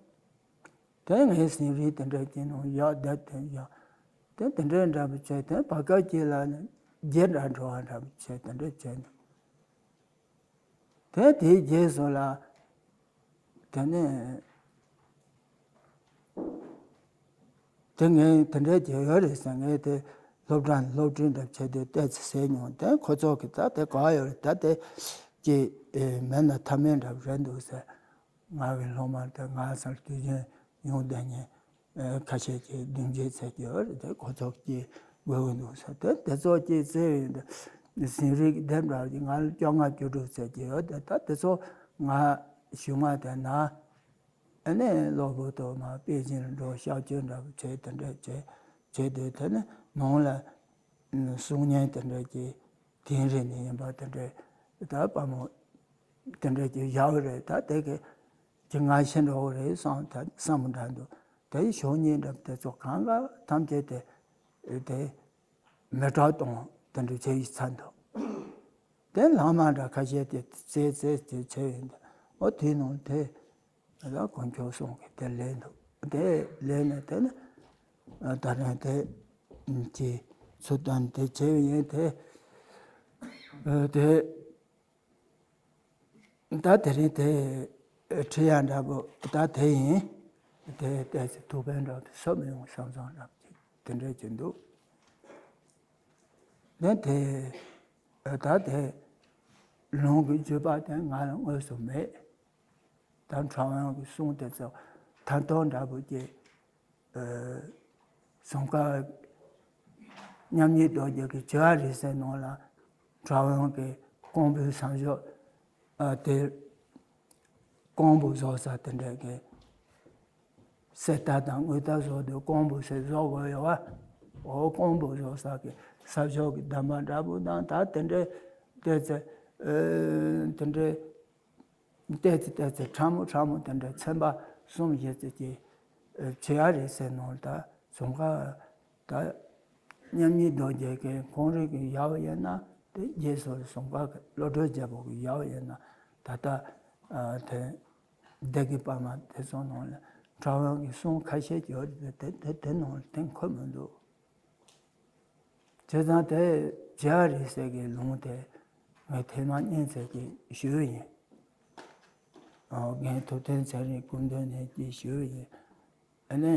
དེ་ངའི་ཟིན་རིས་དེ་འདྲ་ཅིག་ནང་ཡག་བསྡད་དེ་ཡག་དེ་དེ་འདྲའི་འདྲ་པོ་བྱས། དེ་བར་སྐབས་ཅིག་ལ་ནི་རྒྱན་འདྲ་འགྲོ་བ་འདྲ་པོ་བྱས། དེ་འདྲ་བྱས་ནས། དེ་དེའི་རྗེས་སུ་ལ། དེ་ནས་དེ་ངས་དེ་འདྲའི་བྱས་ཡོད་རེད་ཟེར། ངས་དེ་སློབ་གྲྭ་ནས་སློབ་ཁྲིད་འདྲ་བྱས་ཏེ་བལྟས་ཚེ་ཟེར་མྱོང་། དེ་ཁོ་ཚོ་གིས་ད་དེ་ག་ཡོད་རེད། ད་དེ་ཀྱི་མེད་ན་ཐབས་མེད་འདྲ་རེད་འདུག་ཟེར། ང་གི་སློབ་མ་དེ་ང་ཚོར་དུས་རྒྱུན་ཡོང་བསྡད་མཁན་ཁ་ཤས་ཀྱིས་སྡུག་འཇལ་བྱས་ཀྱི་ཡོད་རེད། དེ་ཁོ་ཚོ་གིས་དགོས་ཀྱི་འདུག་ཟེར། དེ་དེ་ཚོ་ཀྱིས་བཙལ་ཡོང་དུས་ཟིན་རིས་ལྡེམ་འདྲ་ཅིག་ང་ལ་བཅོ་ལྔ་བཅུ་དྲུག་བྱས་ཀྱི་ཡོད། དེ་ད་དེ་ཚོ་ང་གཞུག་མ་དེ་ན། ཨ་ནི་གློ་བུར་དུ་མར་པེ་ཅིན་ལ་འགྲོ། གཤག་བཅོས་འདྲ་པོ་བྱས། དེ་འདྲ་བྱས་བྱས་དུས། དེ་ནི་ནང་ལ་གསུང་སྙན་དེ་འདྲ་ཅིག་དིང་རི་ནས་ཡིན་པ་དེ་འདྲ། ད་དཔའ་མོ་དེ་འདྲ་ཅིག་བཞག་པ་རེད། ད་དེ་གི་ཅིག་ང་ཤི་འགྲོ་གི་རེད་བསམ། ད་བསམ་པ་འདྲ་འདུག་དེ་ཞོགས་ཉིན་འདྲ་པོ་དེ་ཚོ་གང་ག་ཐམས་ཅད་དེ་དེ་མེ་སྲེག་གཏོང་དེ་འདྲ་བྱས་ཡི་ཚར་འདུག་དེ་ལྷག་མ་འདྲ་ཁ་ཤས་དེ་བཙལ་བཙལ་དེ་བྱས་ཡོད་འདུག་འོ་དེའི་ནང་དེ་ལ་དཀོན་མཆོག་གསུམ་གྱིས་དེ་ལེན་འདུག་དེ་ལེན་ནས་དེ་ནི་ད་རེས་དེ་ཀྱི་ཚུལ་དང་དེ་བྱས་ཡིན། དེ་དེ་ད་དེ་རིང་དེ་ཁྲིད་ཡག་འདྲ་པོ་ད་དེ་ཡིན། དེ་ཏོག་ཙམ་ཐུགས་ཕན་འདྲ་པོ་ཞིག་སོང་མི་ཡོང་བསམ་བསམ་འདྲ་པོ་ཅིག་དེ་འདྲ་ཅིག་འདུག་ནས་དེ་ད་དེ་ལུང་གི་བརྒྱུད་པ་དེ་ང་ལ་དངོས་སུ་མེད། ད་ཕྲ་བའི་གི་གསུང་དེ་ཚོ་ཐ་ཐོག་འདྲ་པོ་ཅིག་ཟུང་ཁ་མཉམ་ཉིད་རྡོ་རྗེ་གི་བྱེ་བ་རིས་སའི་ནང་ལ་ཕྲ་བའི་གི་རྐང་པའི་སང་ཞོགས་དེ་རྐང་པ་བཟོ་ས་དེ་འདྲ་གི་གསེར་རྟ་དང་དངུལ་རྟ་བཟོ་དུས་རྐང་པ་ཟེར་བཟོ་དགོས་ཡོད་པ། འོ་རྐང་པ་བཟོ་ས་གི་ས་ཕྱོགས་ཀྱི་གདམས་པ་འདྲ་པོ་དང་། ད་དེ་འདྲའི་དེ་ཚེ་དེ་འདྲའི་ཏོག་ཙམ་ཏོག་ཙམ་ཕྲ་མོ་ཕྲ་མོ་དེ་འདྲའི་ཚན་པ་གསུམ་བཞི་ཙམ་གྱི་བྱེ་བ་རིས་སའི་ནང་ད་ཟུང་ཁ་ད་མཉམ་ཉིད་རྡོ་རྗེ་གི་ཁོང་རང་གི་ཡབ་ཡིན་ན། དེ་རྗེས་སུ་ཟུང་ཁ་གི་བློ་གྲོས་རྒྱལ་པོ་གི་ཡབ་ཡིན་ན། ད་ལྟ་དེ་སྡེ་དགེ་པདྨ་དེ་ཚོ་ནང་ལ་ཕྲ་བའི་གི་གསུང་ཁ་ཤས་ཀྱི་ཡོད་རེད། དེ་དེ་དེ་ནང་ལ་དེ་འཁོད་མི་འདུག་བྱས་ཙང་དེ་བྱེ་བ་རིས་སའི་གི་ལུང་དེ་ངས་ཐེངས་མ་གཉིས་ཙམ་གྱིས་ཞུས་ཡིན། ཨོ་རྒན་ཐུབ་བསྟན་ཚེ་རིང་སྐུ་མདུན་ནས་ཀྱིས་ཞུས་ཡིན། ཨ་ནི་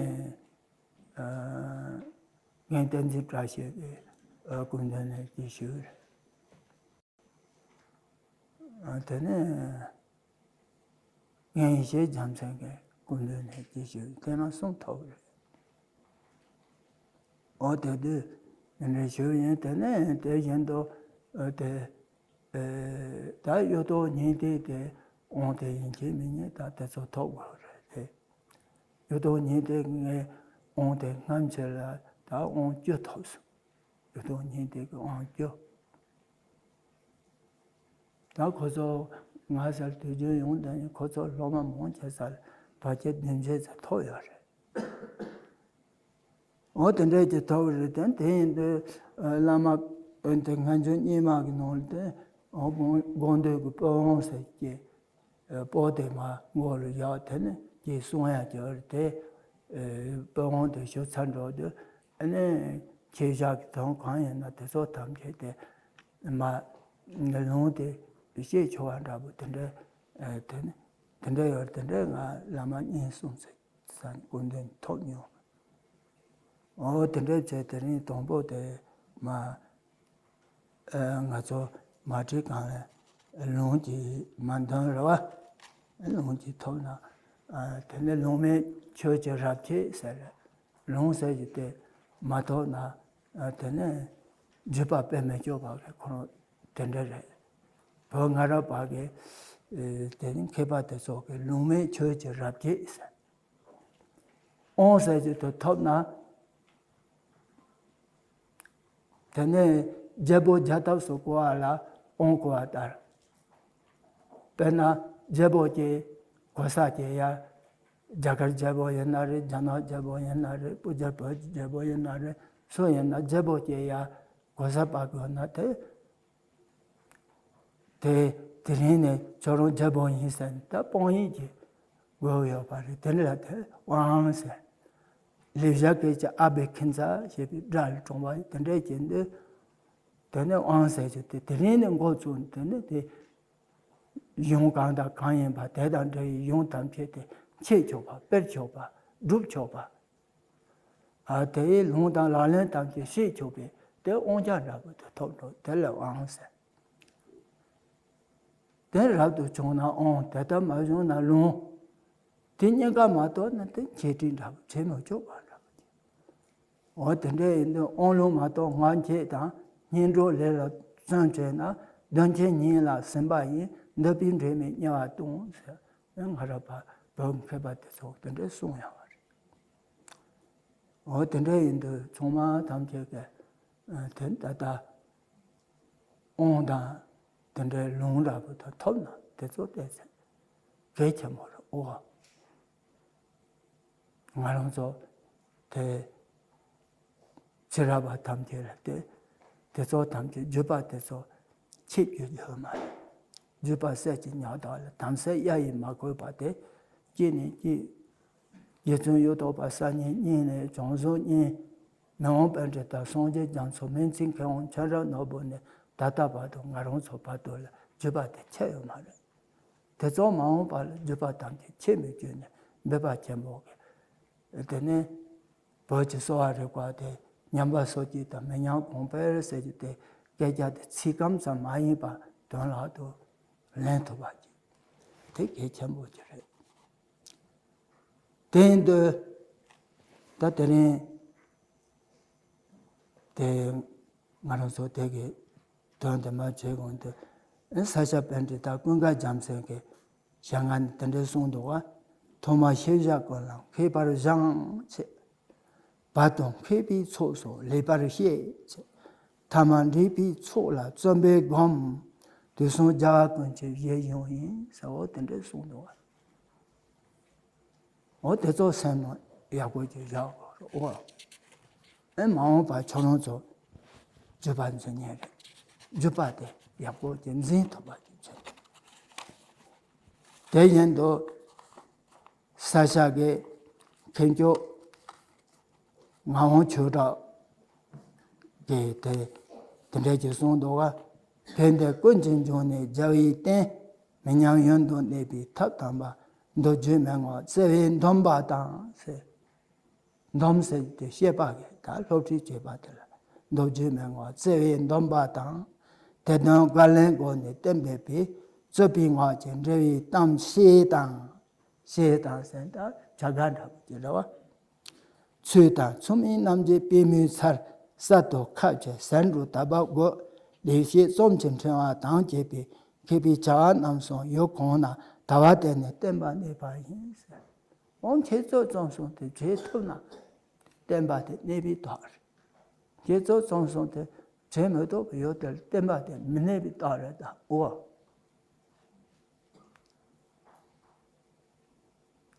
ཨ་རྒན་བསྟན་འཛིན་བཀྲ་ཤིས་ཀྱིས་ཨ་སྐུ་མདུན་ནས་ཀྱིས་ཞུས། ཨ་དེ་ནས་རྒན་ཡེ་ཤེས་རྒྱལ་མཚན་གྱིས་སྐུ་མདུན་ནས་ཀྱིས་ཞུས། དེ་ན་གསུང་ཐོག་རེད། འོ་དེ་དུས་དེ་འདྲ་ཞུས་ཡིན། དེ་ནས་དེ་བཞིན་དུ་ཨ་དེ་ཨེ་ད་གཡུ་ཐོག་ཉི་ཟླའི་དེ་དབང་དེ་ཡིན་གཅིག་མིན་གཉིས་ད་དེ་ཚོ་ཐོབ་དགོས་རེད་དེ། གཡུ་ཐོག་ཉི་ཟླའི་ངའི་དབང་དེ་སྔ་ཕྱི་ལ་ད་དབང་བཅུ་ཐོབ་སོང་། གཡུ་ཐོག་ཉི་ཟླའི་གི་དབང་བཅུ། ད་ཁོ་ཚོ་ང་ཚོར་དུས་རྒྱུན་ཡོང་དུས་ནི་ཁོ་ཚོ་སློབ་མ་མང་ཆེ་ས་ལ་དོལ་རྒྱལ་བདུན་བརྒྱ་ཙམ་ཐོབ་ཡོད་རེད། འོ་དེ་འདྲས་ཀྱི་ཐོབ་རེད་དེ། དེ་ཡིན་དུས་བླ་མ་འོན་ཏེ་སྔ་འགྱུར་རྙིང་མ་གི་ནང་ལ་དེ་འོ་དགོངས་དགོངས་འདུས་ཀྱི་པོད་དབང་ཟེར་གྱི་པོད་དེ་མར་མགོ་ལ་བཞག་དེ་ནས་ཀྱི་གསུང་ཡག་གི་རེད་དེ། པོད་དབང་དེ་ཞུ་ཚར་འགྲོ་དུས་ཨ་ནི་ཁྱེད་ཞག་གི་དོན་གང་ཡིན་ན་དེ་ཚོ་ཐམས་ཅད་དེ་མ་ལུང་དེ་བཤད་ཆོག་པ་འདྲ་པོ་དེ་འདྲ་དེ་ནི་དེ་འདྲ་ཡོད་རེད། དེ་འདྲ་ང་བླ་མ་གཉིས་གསུམ་ཚེ། ས་སྐུ་མདུན་ཐོབ་མྱོང་། འོ་དེ་འདྲ་བྱས་དེ་རིང་དང་པོ་དེ་མ་ཨ་ང་ཚོ་མ་བྲིས་གང་ལ་ལུང་གྱིས་མ་འདོན་རེད་བ། ལུང་གྱིས་ཐོབ་ན་ཨ་དེ་ནས་ལུང་མེད་ཆོས་ཀྱི་རབ་ཁྱད་ཟེར། ལུང་ཟེར་གྱི་དེ་མ་ཐོབ་ན་ཨ་དེ་ནས་བརྒྱུད་པ་སྤེལ་མི་ཆོག་པ་གི་ཁོ་རང་དེ་འདྲ་རེད། བོད་སྔ་རབས་པ་གི་ཨེ་དེ་ནི་མཁས་པ་དེ་ཚོ་གི་ལུང་མེད་ཆོས་ཀྱི་རབ་ཁྱད་ཟེར། དབང་ཟེར་གྱི་དེ་ཐོབ་ན། དེ་ནས་རྒྱལ་པོ་རྒྱལ་ཐབས་སུ་བསྐོ་བ་ལ་དབང་བསྐུར་བ་ལྟར། དཔེར་ན་རྒྱལ་པོ་གྱིས་གོ་ས་བསྐྱལ་ཡ། རྒྱ་གར་རྒྱལ་པོ་ཡིན་ན་རེད། རྒྱ་ནག་རྒྱལ་པོ་ཡིན་ན་རེད། སྤུ་རྒྱལ་བོད་ཀྱི་རྒྱལ་པོ་ཡིན་ན་རེད། སུ་ཡིན་ན་རྒྱལ་པོ་བསྐྱལ་ཡ་གོ་ས་པ་དགོས་ན་དེ། དེ་དེ་རིང་ནས་ཁྱོད་རང་རྒྱལ་པོ་ཡིན་ཟེར་ནས་ད་དཔང་ཡིག་གི་ དགོས་ཡོད་པ་རེད། དེ་འདྲ་དེ་དབང་ཟེར། ལེགས་སྦྱར་སྐད་ཀྱི་ཨ་བྷི་ཀིན་ཙ་ཞེས་པའི་སྒྲ་ལས་གྲུབ་པ་དེ་འདྲ་བྱས་འདུག་དེ་ནས་དབང་ཟེར་གྱི་དེ་དེ་རིང་ནས་འགོ་བཙུགས། དེ་ནས་དེ་གཞུང་གང་དང་གང་ཡིན་པ་དེ་དང་འབྲེལ་བའི་གཞུང་ཐམས་ཅད་དེ་འཆད་ཆོག་པ། སྤེལ་ཆོག་པ། སྒྲུབ་ཆོག་པ། ཨ། དེའི་ལུང་དང་ལག་ལེན་ཐམས་ཅད་ཤེས་ཆོག་པའི་དེ་དབང་ཆ་འདྲ་པོ་དེ་ཐོབ་འགྲོ། དེ་ལ་དབང་ཟེར། དེ་རབ་ཏུ་བྱུང་ན་དབང་། དེ་ལྟར་མ་བྱུང་ན་ལུང་། དེ་གཉིས་ཀ་མ་གཏོགས་ན་དེ་འཆད་ཁྲིད་འདྲ་པོ་བྱེད་མི་ཆོག་པ་འདྲ་པོ། འོ་དེ་འདྲ་ཡིན་དུས་དབང་ལུང་མ་གཏོགས་སྔགས་འཆད་དང་སྔོན་འགྲོ་ལས་ལ་བརྩོན་བྱས་ན་གདོན་ཆེན་ཉིད་ལ་ཟིན་པ་ཡིན། འདོད་པའི་འབྲས་མེད་དམྱལ་བ་ལྟུང་ཟེར། ང་ར་བ་བོད་མཁས་པ་དེ་ཚོ་དེ་འདྲ་གསུང་ཡོད་པ་རེད། འོ་དེ་འདྲ་ཡིན་དུས་ཚང་མ་ཐམས་ཅད་ཀྱིས་དེ་ད་ལྟ་དབང་དང་དེ་འདྲའི་ལུང་འདྲ་པོ་དེ་ཐོབ་ན་དེ་ཚོ་ཏོག་ཙམ་གལ་ཆེན་པོ་རེད། འོ། ང་རང་ཚོ་དེ་ཕྱི་རབས་པ་ཐམས་ཅད་ལ་དེ་དེ་ཚོ་ཐམས་ཅད་བརྒྱུད་པ་དེ་ཚོ་ཆད་རྒྱུ་ཡོད་མ་རེད། བརྒྱུད་པ་གསེར་གྱི་ཉག་ཐག་ལ། དམ་ཚིག་གཡའ་ཡིས་མ་གོས་པ་དེ། གཅིག་ནས་གཅིག་རྗེ་བཙུན་གཡུ་ཐོག་པ་གསར་རྙིང་གཉིས་ནས་བྱང་སེམས་གཉིས། མི་དབང་པཎྜི་ཏ་སངས་རྒྱས་རྒྱ་མཚོ་སྨན་རྩིས་མཁས་དབང་ཁྲི་རབས་ནོར་བུ་ནས་ད་ལྟ་བར་དུ་ང་རང་ཚོ་བར་དུ་ལ་བརྒྱུད་པ་དེ་ཆད་ཡོད་མ་རེད། དེ་ཚོ་མ་འོངས་པ་ལ་བརྒྱུད་པ་ཐམས་ཅད་ཆད་མི་བཅུག་ནས་འབད་པ་ཆེན་པོ་གིས། དེ་ནས་བོད་ཀྱི་གསོ་བ་རིག་པ་དེ་ཉམས་པ་སོ་སྐྱེ་དང་མི་ཉམས་གོང་འཕེལ་ཟེར་རྒྱུ་དེ་སྐད་ཆ་དེ་ཚིག་སྐམ་ཙམ་མ་ཡིན་པར་དོན་ལག་ཏུ་ལེན་ཐུབ་པ་ཅིག་དེ་གལ་ཆེན་པོ་ཅིག་རེད། དེ་ཡིན་དུས་ད་དེ་རིང་དེ་ང་རང་ཚོ་དེ་གི་དོན་དེ་མ་བྱེད་གོང་དུ། ས་སྐྱ་པཎྜི་ཏ་ཀུན་དགའ་རྒྱལ་མཚན་གྱི་ཞལ་སྔ་ནས་དེ་འདྲ་གསུངས་འདུག་ག་ཐོག་མར་ཤེས་བྱ་ཀུན་ལ་མཁས་པར་སྦྱངས་བྱས། བར་དུ་མཁས་པའི་ཚོགས་སུ་ལེགས་པར་བཤད་བྱས། ཐ་མར་འདྲིས་པའི་ཚོགས་ལ་བརྩོན་པས་བསྒོམ། དུས་གསུམ་རྒྱལ་བ་ཀུན་གྱི་བཞེད་གཞུང་ཡིན་ཟེར། འོ་དེ་འདྲ་གསུངས་འདུག་ག་འོ་དེ་ཚོ་སེམས་ནང་ཡག་པོ་ཅིག་བཞག་དགོས་རེད། འོ། ཨེ་མ་འོངས་པ་ཁྱོད་རང་ཚོ་བརྒྱུད་པ་འཛིན་མཁན་རེད། བརྒྱུད་པ་དེ་ཡག་པོ་ཅིག་འཛིན་ཐུབ་པ་ཅིག་བྱེད། དེ་བཞིན་དུ་ས་སྐྱ་གི་མཁན་སྐྱོགས་ངག་དབང་ཆོས་གྲགས་ཀྱིས་དེ་དེ་འདྲ་ཅིག་གསུངས་འདུག་ག་ཕན་བདེ་ཀུན་གྱི་འབྱུང་གནས་རྒྱལ་བའི་བསྟན། མི་ཉམས་ཡུན་དུ་གནས་པའི་ཐབས་དམ་པ། མདོ་རྒྱུད་མན་ངག་བརྩེ་བས་འདོམས་པ་དང་ཟེར། འདོམས་ཟེར་དེ་བཤད་པ་གི་ད་སློབ་ཁྲིད་བྱེད་པ་དེ་ལ་མདོ་རྒྱུད་མན་ངག་བརྩེ་བས་འདོམས་པ་དང་། དེ་དོན་བཀའ་ལན་སྒོ་ནས་བསྟན་པའི་བུ། རྩོད་པའི་ངག་གི་འགྲེལ་བའི་གཏམ་ཞེས་དང་། ཞེས་དང་ཟེར་ད་བྱ་དགའ་འདྲ་པོ་ཅིག་རེད་བ། ཚུལ་དང་མཚུངས་མིན་རྣམ་འབྱེད་པད་མོའི་ཚལ། གསར་དུ་ཁ་བྱས་ཟེར་འགྲོ་ད་བབ་དགོས། ལེགས་བཤད་རྩོམ་གྱི་ཕྲེང་བ་དང་བཅས་པའི་མཁས་པའི་བྱ་བ་རྣམ་གསུམ་ཡུལ་གང་ན་ད་བ་དེ་ནས་བསྟན་པ་གནས་པ་ཡིན་ཟེར། འོ་མཁས་བཙུན་རྩོམ་གསུམ་དེ་བྱེད་ཐུབ་ན་བསྟན་པ་དེ་གནས་པའི་རྟགས་རེད། མཁས་བཙུན་རྩོམ་གསུམ་དེ་བྱེད་མི་ཐུབ་པ་ཡོད་དེ་བསྟན་པ་དེ་མི་གནས་པའི་རྟགས་རེད་ད། འོ།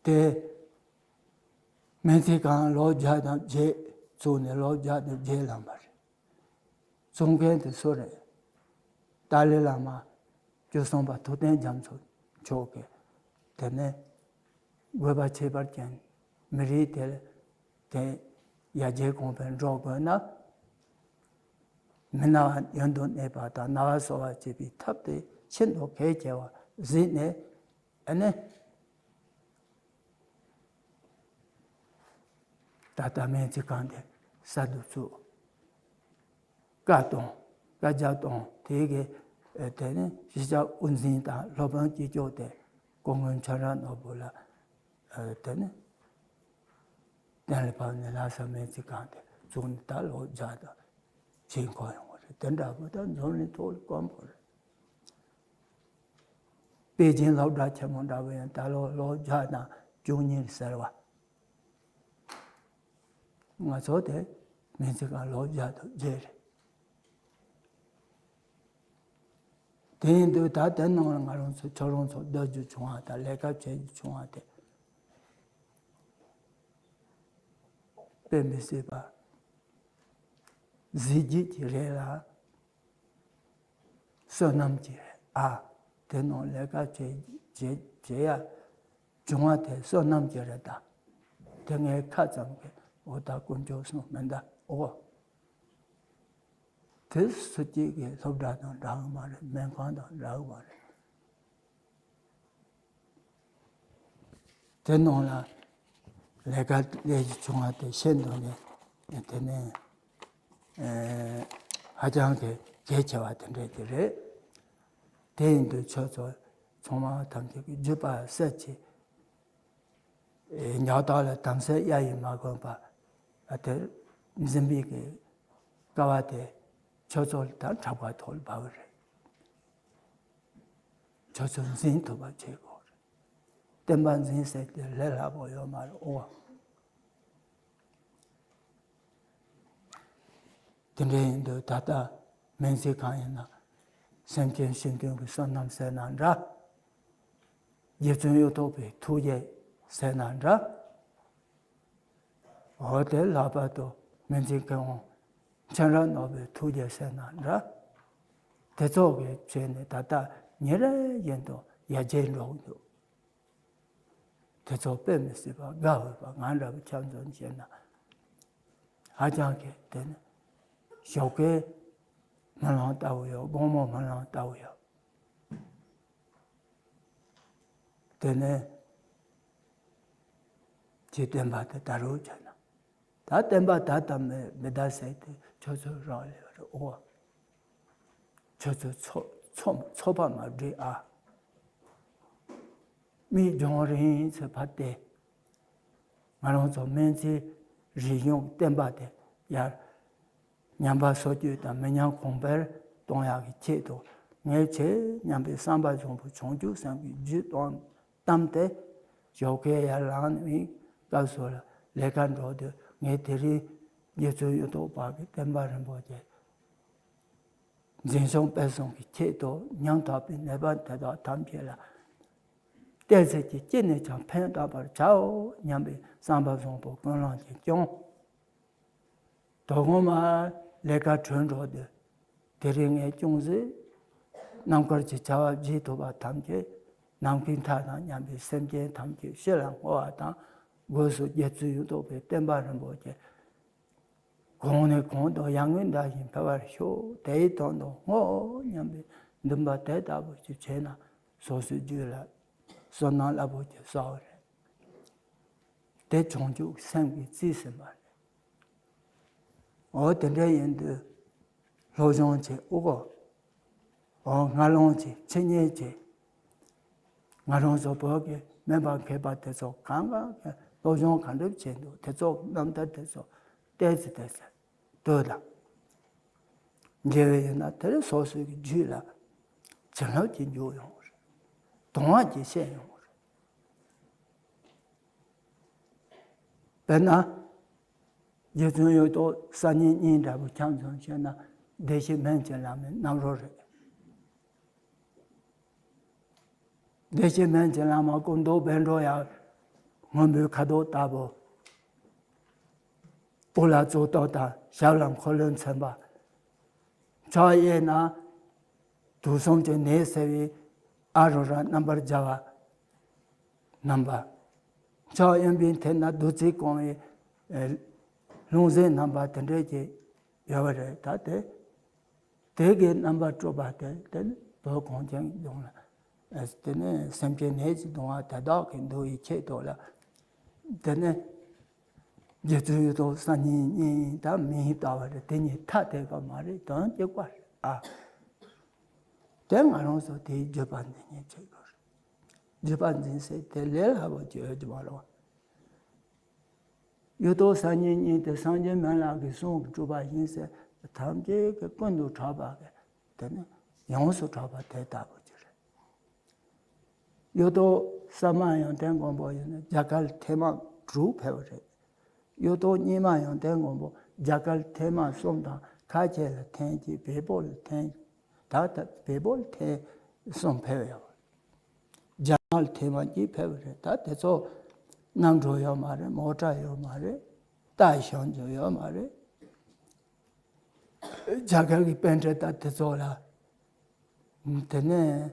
དེ་སྨན་རྩིས་ཁང་ལོ་བརྒྱ་དང་བརྒྱད་བཙུགས་ནས་ལོ་བརྒྱ་དང་བརྒྱད་ལངས་པ་རེད། བཙུགས་མཁན་དེ་སུ་རེད། ཏཱ་ལའི་བླ་མ་བཅུ་གསུམ་པ་ཐུབ་བསྟན་རྒྱ་མཚོ་མཆོག་གིས་དེ་ནས་དགོས་པ་ཁྱད་པར་ཅན་མི་རིགས་དེ་དེ་ཡར་རྒྱས་གོང་འཕེལ་འགྲོ་དགོས་ན། མི་ན་བ་ཡུན་དུ་གནས་པ་དང་ན་བ་གསོ་བར་བྱེད་པའི་ཐབས་དེ་ཤིན་ཏུ་གལ་ཆེ་བ་གཟིགས་ནས། ཨ་ནི། ད་ལྟ་སྨན་རྩིས་ཁང་དེ་གསར་དུ་བཙུགས། བཀའ་བཏང་། བཀའ་རྒྱ་བཏང་། དེ་གི་ཨ་དེ་ནི་གཞིས་ཆགས་དབུ་འཛིན་དང་སློབ་དཔོན་གཅིག་ལྕོགས་དེ་སྐུ་ངོ་ཁྲི་རབས་ནོར་བུ་ལགས། ཨ་དེ་ནི་གཏན་ལ་ཕབ་ནས་ལྷ་ས་སྨན་རྩིས་ཁང་དེ་བཙུགས་ནས་ད་ལོ་བརྒྱ་དང་ཕྱེད་འཁོར་ཡོང་བ་རེད། དེ་འདྲ་པོ་ད་འཛམ་གླིང་ཐོག་ལ་དཀོན་པོ་རེད། པེ་ཅིན་སློབ་གྲྭ་ཆེན་མོ་འདྲ་པོ་ཡང་ད་ལོ་ལོ་བརྒྱ་དང་བཅུ་གཉིས་ཟེར་བ། ང་ཚོ་དེ་སྨན་རྩིས་ཁང་ལོ་བརྒྱ་དང་བརྒྱད་རེད། དེ་ཡིན་དུས་ད་དེ་ནང་ལ་ང་རང་ཚོ་ཁྱོད་རང་ཚོ་སྡོད་རྒྱུ་བྱུང་བ་དང་ལས་ཀ་བྱེད་རྒྱུ་བྱུང་བ་དེ་དཔེ་མི་སྲིད་པ་གཟི་བརྗིད་ཀྱི་རེད་ལ། བསོད་ནམས་ཀྱི་རེད་ཨ། དེ་ནང་ལས་ཀ་བྱེད་བྱེད་བྱེད་ཡ། བྱུང་བ་དེ་བསོད་ནམས་ཀྱི་རེད་ད། དེ་ངའི་ཁ་ཙམ་གྱི་འོ་ད་དཀོན་མཆོག་གསུམ་མིན་ད། འོ། དེ་སུ་གཅིག་གི་སློབ་གྲྭ་དང་འདྲ་གི་མ་རེད། སྨན་ཁང་དང་འདྲ་གི་མ་རེད། དེ་ནང་ལ་ལས་ཀ་ལས་ཀྱི་བྱུང་བ་དེ་ཤེས་འདུག་ནས་དེ་ནས་ཨེ་ཧ་ཅང་གི་གལ་ཆེ་བ་དེ་འདྲ་དེ་རེད། དེ་ཡིན་དུས་ཁྱོད་ཚོ་ཚང་མ་ཐམས་ཅད་ཀྱི་བརྒྱུད་པ་གསལ་བྱེད། ཨེ་ཉག་ཐག་ལ་དམ་སེལ་གཡའ་ཡིས་མ་གོན་པ། ཨ་དེར་འཛིན་པའི་གི་དཀའ་བ་དེ་ཁྱོད་ཚོ་ལ་ད་དྲག་པ་ཐོག་ལ་བབས་རེད། ཁྱོད་ཚོ་འཛིན་ཐུབ་པ་བྱེད་དགོས་རེད། བསྟན་པ་འཛིན་ཟེར་དེ་ལས་སླ་པོ་ཡོད་མ་རེད། འོ། དེ་འདྲ་ཡིན་དུས་ད་ལྟ་སྨན་རྩིས་ཁང་ཡིན་ན་སེམས་ཅན་སྤྱི་མཐུན་གྱི་བསོད་ནམས་ཟེར་ན་འདྲ། རྗེ་བཙུན་གཡུ་ཐོག་པའི་ཐུགས་རྗེ་ཟེར་ན་འདྲ། འོ་དེ་ལྷག་པར་དུ་སྨན་རྩིས་མཁས་དབང་མཁྱེན་རབ་ནོར་བུའི་ཐུགས་རྗེ་ཟེར་ན་འདྲ། དེ་ཚོ་གི་བྱས་ནས་ད་ལྟ་ཉིན་རེ་བཞིན་དུ་ཡར་རྒྱས་འགྲོ་གི་འདུག་དེ་ཚོ་དཔེ་མི་སྲིད་པ་དགའ་འོས་པ། ང་འདྲ་བོ་ཆ་མཚོན་བྱས་ན་ཧ་ཅང་གི་དེ་ནི་ཞོགས་ཀའི་སྨོན་ལམ་ལྟ་བུ་ཡོད། དགོང་མོ་སྨོན་ལམ་ལྟ་བུ་ཡོད། དེ་ནས་ཇི་བསྟན་པ་དེ་ད་རུང་བྱས་ན། ད་བསྟན་པ་ད་ལྟ་མི་མི་ད་ཟེར་དེ་ཁྱོད་ཚོ་རང་ལས་རེད། འོ། ཁྱོད་ཚོ་ཚོ་ཚོ་ཚོ་པ་མ་སྒྲིག་ཨ། མི་སྦྱོང་རིང་ཚེ་ཕར་བལྟས། ང་རང་ཚོ་སྨན་རྩིས་རིག་གཞུང་བསྟན་པ་དེ་ཡར་ཉམས་པ་སོར་ཆུད་དང་མི་ཉམས་གོང་འཕེལ་གཏོང་ཡག་གི་ཆེད་དུ་ངས་བྱེད་སྙམ་པའི་བསམ་པ་བཟང་པོ་བྱང་ཆུབ་སེམས་ཀྱི་རྒྱུད་དང་བསྡམས་ཏེ། ཞོགས་ཀས་ཡར་ལངས་ནས་སྐབས་སུ་ལ་ལས་ཀ་འགྲོ་དུས་ངས་དེ་རིང་རྗེ་བཙུན་གཡུ་ཐོག་པ་གི་བསྟན་པ་རིན་པོ་ཆེ་འཛིན་སྐྱོང་སྤེལ་གསུམ་གྱི་ཆེད་དུ་ཉམ་ཐག་པའི་ནད་པ་དེ་དག་ཐམས་ཅད་ལ་བལྟས་ཚད་ཀྱིས་ཅི་ནས་ཀྱང་ཕན་བཏགས་པར་བྱའོ་སྙམ་པའི་བསམ་པ་བཟང་པོ་ཀུན་སློང་ཅན་སྐྱོང་། དོ་དགོང་མར་ལས་ཀ་གྲོལ་འགྲོ་དུས། དེ་རིང་ངས་ཅུང་ཟད་རྣམ་དཀར་གྱི་བྱ་བ་བགྱིས་ཐུབ་པ་ཐམས་ཅད་ནམ་མཁའི་མཐའ་དང་མཉམ་པའི་སེམས་ཅན་ཐམས་ཅད་སྤྱི་ལ་བསྔོ་བ་དང་། སྒོས་སུ་རྗེ་བཙུན་གཡུ་ཐོག་པའི་བསྟན་པ་རིན་པོ་ཆེ་གོང་ནས་གོང་དུ་ཡར་ངོའི་ཟླ་བཞིན་འཕེལ་བར་ཤོག་དེའི་དོན་དུ་བསྔོ་སྙམ་པའི་འདུན་པ་དེ་ལྟ་བུ་ཞིག་བྱས་ན་སོ་སོའི་རྒྱུད་ལ་བསོད་ནམས་རླབས་པོ་ཆེ་བསགས་པ་རེད། དེ་བྱང་ཆུབ་སེམས་ཀྱིས་རྩིས་ཟིན་པ་རེད། འོ་དེ་འདྲ་ཡིན་དུས་སློབ་སྦྱོང་བྱེད། ཨོ་གོ། འོ་ངར་སློང་བྱེད། འཆད་ཉན་བྱེད། ང་རང་ཚོ་བོད་ཀྱི་སྨན་པ་མཁས་པ་དེ་ཚོ་གང་ག་གི་སློབ་སྦྱོང་ག་འདྲ་བྱས་འདུག་དེ་ཚོ་རྣམ་ཐར་དེ་ཚོ་ཏོག་ཙམ་ཏོག་ཙམ་ལྟོས་དང་། མཇལ་བ་ཡིན་ན་དེ་རིང་སོ་སོའི་གི་རྒྱུད་ལ་བྱིན་རླབས་ཀྱི་འཇུག་ཡོང་བ་རེད། དུང་བ་ཀྱི་བཤད་ཡོང་བ་རེད། དཔེར་ན། རྗེ་བཙུན་གཡུ་ཐོག་སང་ཉིན་གཉིས་འདྲ་པོ་ཆ་མཚོན་བྱས་ན་བདེ་གཤེགས་སྨན་གྱི་བླ་མའི་རྣམ་རོལ་རེད། བདེ་གཤེགས་སྨན་གྱི་བླ་མ་སྐུ་མདོག་དཔལ་འབྲོ་ཡག་སྔོན་པོའི་ཁ་དོག་ལྟ་བུ། དབུ་ལ་གཙུག་ཏོར་དང་ཞབས་ལ་འཁོར་ལོས་མཚོན་པ། ཕྱག་གཡས་ན་དུག་གསུམ་གྱི་ནད་སེལ་བའི་ཨ་རུ་ར་རྣམ་པར་སྦྱར་བ་བསྣམས་པ། ཕྱག་གཡོན་པའི་མཐིལ་ན་བདུད་རྩིས་བཀང་བའི་ལྷུང་བཟེད་བསྣམས་པ་དེ་འདྲས་ཀྱི་ཡོད་པ་རེད། ད་དེ་དེ་གའི་རྣམ་པར་སྤྲུལ་པ་དེ་དེ་ནི་བོད་གངས་ཅན་གྱི་ལྗོངས་ལ་དེ་ནི་སེམས་ཅན་ནད་ཀྱིས་གདུང་བ་དེ་དག་གི་འདུལ་བའི་ཆེད་དུ་ལ་དེ་ནི། རྗེ་བཙུན་གཡུ་ཐོག་སང་ཉིན་གཉིས་ད་མིང་ལྟ་བ་རེད། དེ་གཉིས་ཐ་དད་པ་མ་རེད། དོན་གཅིག་པ་རེད་ཨ། དེ་ང་རང་ཚོ་དེའི་བརྒྱུད་པ་འཛིན་ཉེན་ཆེ་གི་རེད། བརྒྱུད་པ་འཛིན་ཟེར་དེ་ལས་སླ་པོ་ཅིག་ཡོད་ཀྱི་མ་རེད་བ། གཡུ་ཐོག་སང་ཉིན་གཉིས་དེ་སངས་རྒྱས་སྨན་བླ་གི་གསུང་གི་སྤྲུལ་པ་ཡིན་ཟེར་ཐམས་ཅད་ཀྱི་ཀུན་ཏུ་གྲགས་པ་གི་དེ་ནི་ཡོངས་སུ་གྲགས་པ་དེ་ལྟ་བུ་ཅིག་རེད། གཡུ་ཐོག་ས་མ་ཡོན་ཏན་མགོན་པོ་ཡིན་ན་རྒྱ་གར་ཐེངས་མ་དྲུག་ཕེབས་པ་རེད། གཡུ་ཐོག་རྙིང་མ་ཡོན་ཏན་མགོན་པོ་རྒྱ་གར་ཐེངས་མ་གསུམ་དང་ཁ་ཆེ་ལ་ཐེངས་གཅིག་བལ་པོ་ལ་ཐེངས་ད་ལྟ་བལ་པོ་ལ་ཐེངས་གསུམ་ཕེབས་ཡོད་པ་རེད། རྒྱ་ནག་ལ་ཐེངས་མ་གཅིག་ཕེབས་པ་རེད། ད་དེ་ཚོ་གནམ་གྲུ་ཡོད་མ་རེད། མོ་ཊ་ཡོད་མ་རེད། རྟ་ཞོན་རྒྱུ་ཡོད་མ་རེད། རྒྱ་གར་གྱི་པཎ་ཌི་ཏ་དེ་ཚོ་ལ། དེ་ནས་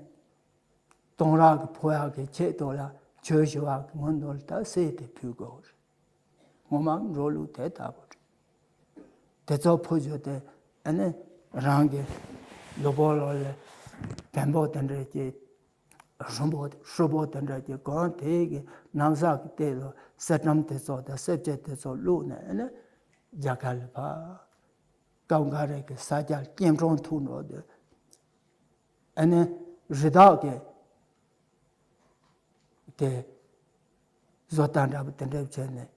གཏོང་རག་གི་ཕོ་ཡག་གི་ཆེད་དུ་ལ་ ཆོས་ཞུ་བ་གི་སྔོན་དུ་ལ་ད་གསེར་དེ་ཕུལ་དགོས་རེད། ངོ་མ་འགྲོ་ལུགས་དེ་ལྟ་བུ་རེད། དེ་ཚོ་ཕུལ་རྒྱུ་དེ་ཨ་ནི་རང་གི་ལུས་པོ་ལོ་ལ་བེམ་པོ་དེ་འདྲ་གྱི་ཧྲུལ་པོ་ཧྲུལ་པོ་དེ་འདྲ་གྱི་གང་དེ་གི་ནམ་ཟག་གི་སྟེང་ལ་གསེར་སྦྲམ་དེ་ཚོ་དང་གསེར་ཕྱེ་དེ་ཚོ་བླུགས་ནས་ཨ་ནི་རྒྱ་གར་ལ་ཕར་སྐབས་འགའ་རེ་གི་ས་སྐྱ་སྐྱེམས་ཚང་ཐུག་འགྲོ་དུས་ཨ་ནི་རི་དྭགས་ཀྱི་དེ་བཟོ་ལྟ་འདྲ་པོ་དེ་འདྲ་བྱས་ནས་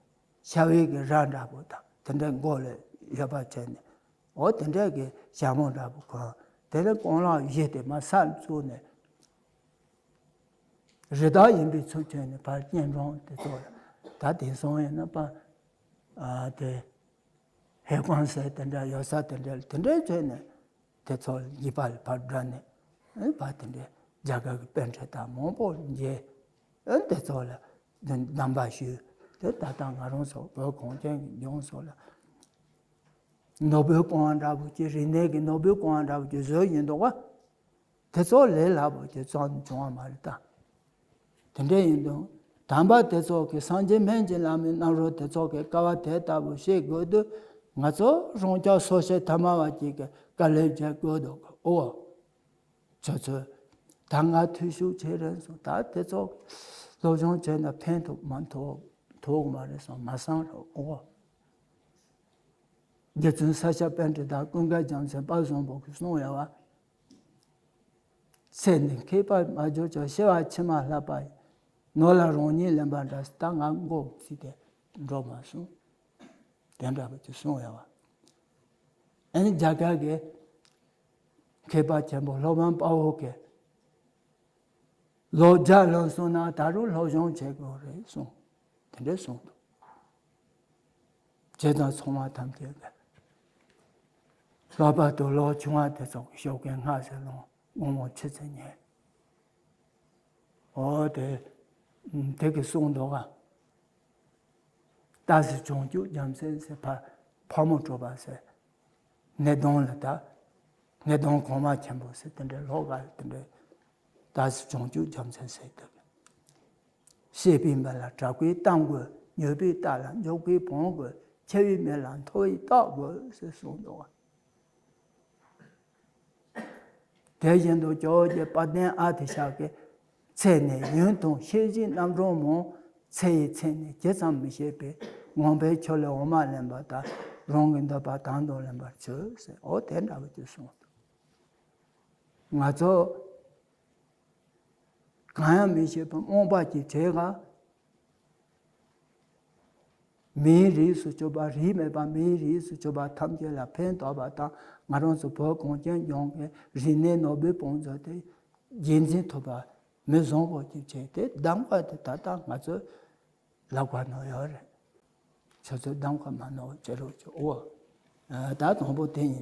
ཤ་བའི་གི་རྭ་འདྲ་པོ་དང་དེ་འདྲ་མགོ་ལ་ཡོད་པ་བྱས་ནས་འོ་དེ་འདྲ་གི་ཞྭ་མོ་འདྲ་པོ་གང་དེ་ལ་རྐང་ལག་བཞི་དེ་མར་ས་ལ་བཙུགས་ནས་རི་དྭགས་ཡིན་པའི་ཚུལ་བྱས་ནས་ཕར་སྐྱེམས་ཚང་དེ་ཚོ་ལ་ད་དེང་སང་ཡིན་ན་པ་ཨ་དེ་ཧེ་ཀོང་ཟེར་དེ་འདྲ་ཡོད་ས་དེ་འདྲ་ལ་དེ་འདྲ་བྱས་ནས། དེ་ཚོ་ལ་འཇིགས་པ་ལ་ཕར་བསྒྲགས་ནས་ཨེ་ཕར་དེ་འདྲའི་རྒྱ་གར་གྱི་པཎ་ཌི་ཏ་མང་པོ་མཇལ། ཨེ་དེ་ཚོ་ལ་གདམས་པ་ཞུས། དེ་ད་ལྟ་ང་རང་ཚོ་བོད་གངས་ཅན་གྱི་ལྗོངས་སོགས་ལ་ནོར་བུའི་ཀོང་བ་འདྲ་པོ་ཅིག་རིག་གནས་ཀྱི་ནོར་བུའི་ཀོང་བ་འདྲ་པོ་ཅིག་བཟོས་ཡིན་འདུག་ག་དེ་ཚོ་ལས་སླ་པོ་ཅིག་རྩ་ནས་བྱུང་བ་མ་རེད་ད། དེ་འདྲ་ཡིན་དུས་དམ་པ་དེ་ཚོ་གི་སངས་རྒྱས་སྨན་གྱི་བླ་མའི་རྣམ་རོལ་དེ་ཚོ་གི་དཀའ་བ་དེ་ལྟ་བུ་ཤེས་དགོས་དུས་ང་ཚོ་རང་ཅག་སོ་སྐྱེ་ཐ་མལ་པ་ཅིག་གི་དཀའ་ལས་བརྒྱབ་དགོས་འདུག་གི་ཨོ། ཁྱོད་ཚོས་ད་ང་འཐུས་ཤོར་བྱེད་རན་སོང་། ད་དེ་ཚོ་སློབ་སྦྱོང་བྱས་ན་ཕན་ཐོགས་མ་ཐོགས་ཐོགས་མ་རེད་སོང་མ་བསམ་རོགས་ཨོ། རྗེ་བཙུན་ས་སྐྱ་པཎྜི་ཏ་ཀུན་དགའ་རྒྱལ་མཚན་དཔལ་བཟང་པོ་གིས་གསུངས་ཡོད་པ། ཚེ་འདི་མཁས་པར་མ་གྱུར་ཀྱང་། ཤེས་པ་ཕྱི་མ་ལྷག་པ་ཡིས། ནོར་ལ་རང་ཉིད་ལེན་པ་འདྲ། ད་ང་མགོ་ཚིག་དེ་འགྲོ་མ་སོང་། དེ་འདྲ་བ་ཅིག་གསུངས་ཡོད་པ། ཨ་ནི་རྒྱ་གར་གྱི་མཁས་པ་ཆེན་པོ་སློབ་དཔོན་དཔའ་བོ་གིས་ལོ་བརྒྱ་ལོན་སོང་ན་ད་རུང་སློབ་སྦྱོང་བྱེད་དགོས་རེད་གསུངས། དེ་འདྲ་གསུངས་འདུག་བྱས་ཙང་ཚང་མ་ཐམས་ཅད་ཀྱིས་ལྷག་པར་དུ་ལོ་ཆུང་བ་དེ་ཚོ་གི་ཞོགས་ཀས་སྔ་ཟེར་ལོང་དགོང་མོ་ཆུ་ཚོད་ཉལ། འོ་དེ་དེ་གི་གསུངས་འདུག་ག་ཏཱ་ཟི་བྱང་ཆུབ་རྒྱལ་མཚན་ཟེར་ཕ་ཕག་མོ་གྲུ་པ་ཟེར། ནད་གདོན་ལ་ད་ནད་གདོན་གོང་མ་ཆེན་པོ་ཟེར་དེ་འདྲའི་ལྷོ་ཁ་ལ་དེ་འདྲའི་ཏཱ་ཟི་བྱང་ཆུབ་རྒྱལ་མཚན་ཟེར་དེ། བཤད་པའི་མི་ལ་དྲག་པོའི་གཏམ་དགོས། ཉོབ་པའི་རྟ་ལ་མགྱོགས་པའི་བོང་དགོས། འཆི་བའི་མི་ལ་མཐོ་བའི་སྟག་དགོས་ཟེར་གསུངས་འདུག་ག་དེ་བཞིན་དུ་ཇོ་བོ་རྗེ་དཔལ་ལྡན་ཨ་ཏི་ཤ་གི་ཚེ་ནི་ཡུན་དང་ཤེས་བཞིན་རྣམ་གྲངས་མང་། ཚེ་ཡི་ཚད་ནི་ཇི་ཙམ་མི་ཤེས་པས། ངང་པའི་ཆོས་ལས་འོ་མ་ལེན་པ་དང་། རང་གི་འདོད་པ་དང་དུ་ལེན་པར་བྱོས་ཟེར། འོ་དེ་འདྲ་བ་ཅིག་གསུངས་འདུག་ང་ཚོ་གང་ཡང་མི་ཤེས་པའི་རྨོངས་པ་གྱི་གྲས་ཀ་མིའི་རིགས་སུ་གྱུར་པ། རིས་མེད་པ་མིའི་རིགས་སུ་གྱུར་པ་ཐམས་ཅད་ལ་ཕན་ཐོགས་པ་དང་། ང་རང་ཚོ་བོད་གངས་ཅན་ལྗོངས་ཀྱི་རིག་གནས་ནོར་བུའི་བང་མཛོད་དེ་རྒྱུན་འཛིན་ཐུབ་པ་མི་བཟང་པོ་ཅིག་བྱས་ཏེ་གདམ་ག་དེ་ད་ལྟ་ང་ཚོས་ལབ་ག་ནོར་ཡོད་རེད། ཁྱོད་ཚོས་གདམ་ག་མ་ནོར་བྱེད་རོགས་བྱོས་ཨོ། ད་དང་པོ་དེ་ཡིན།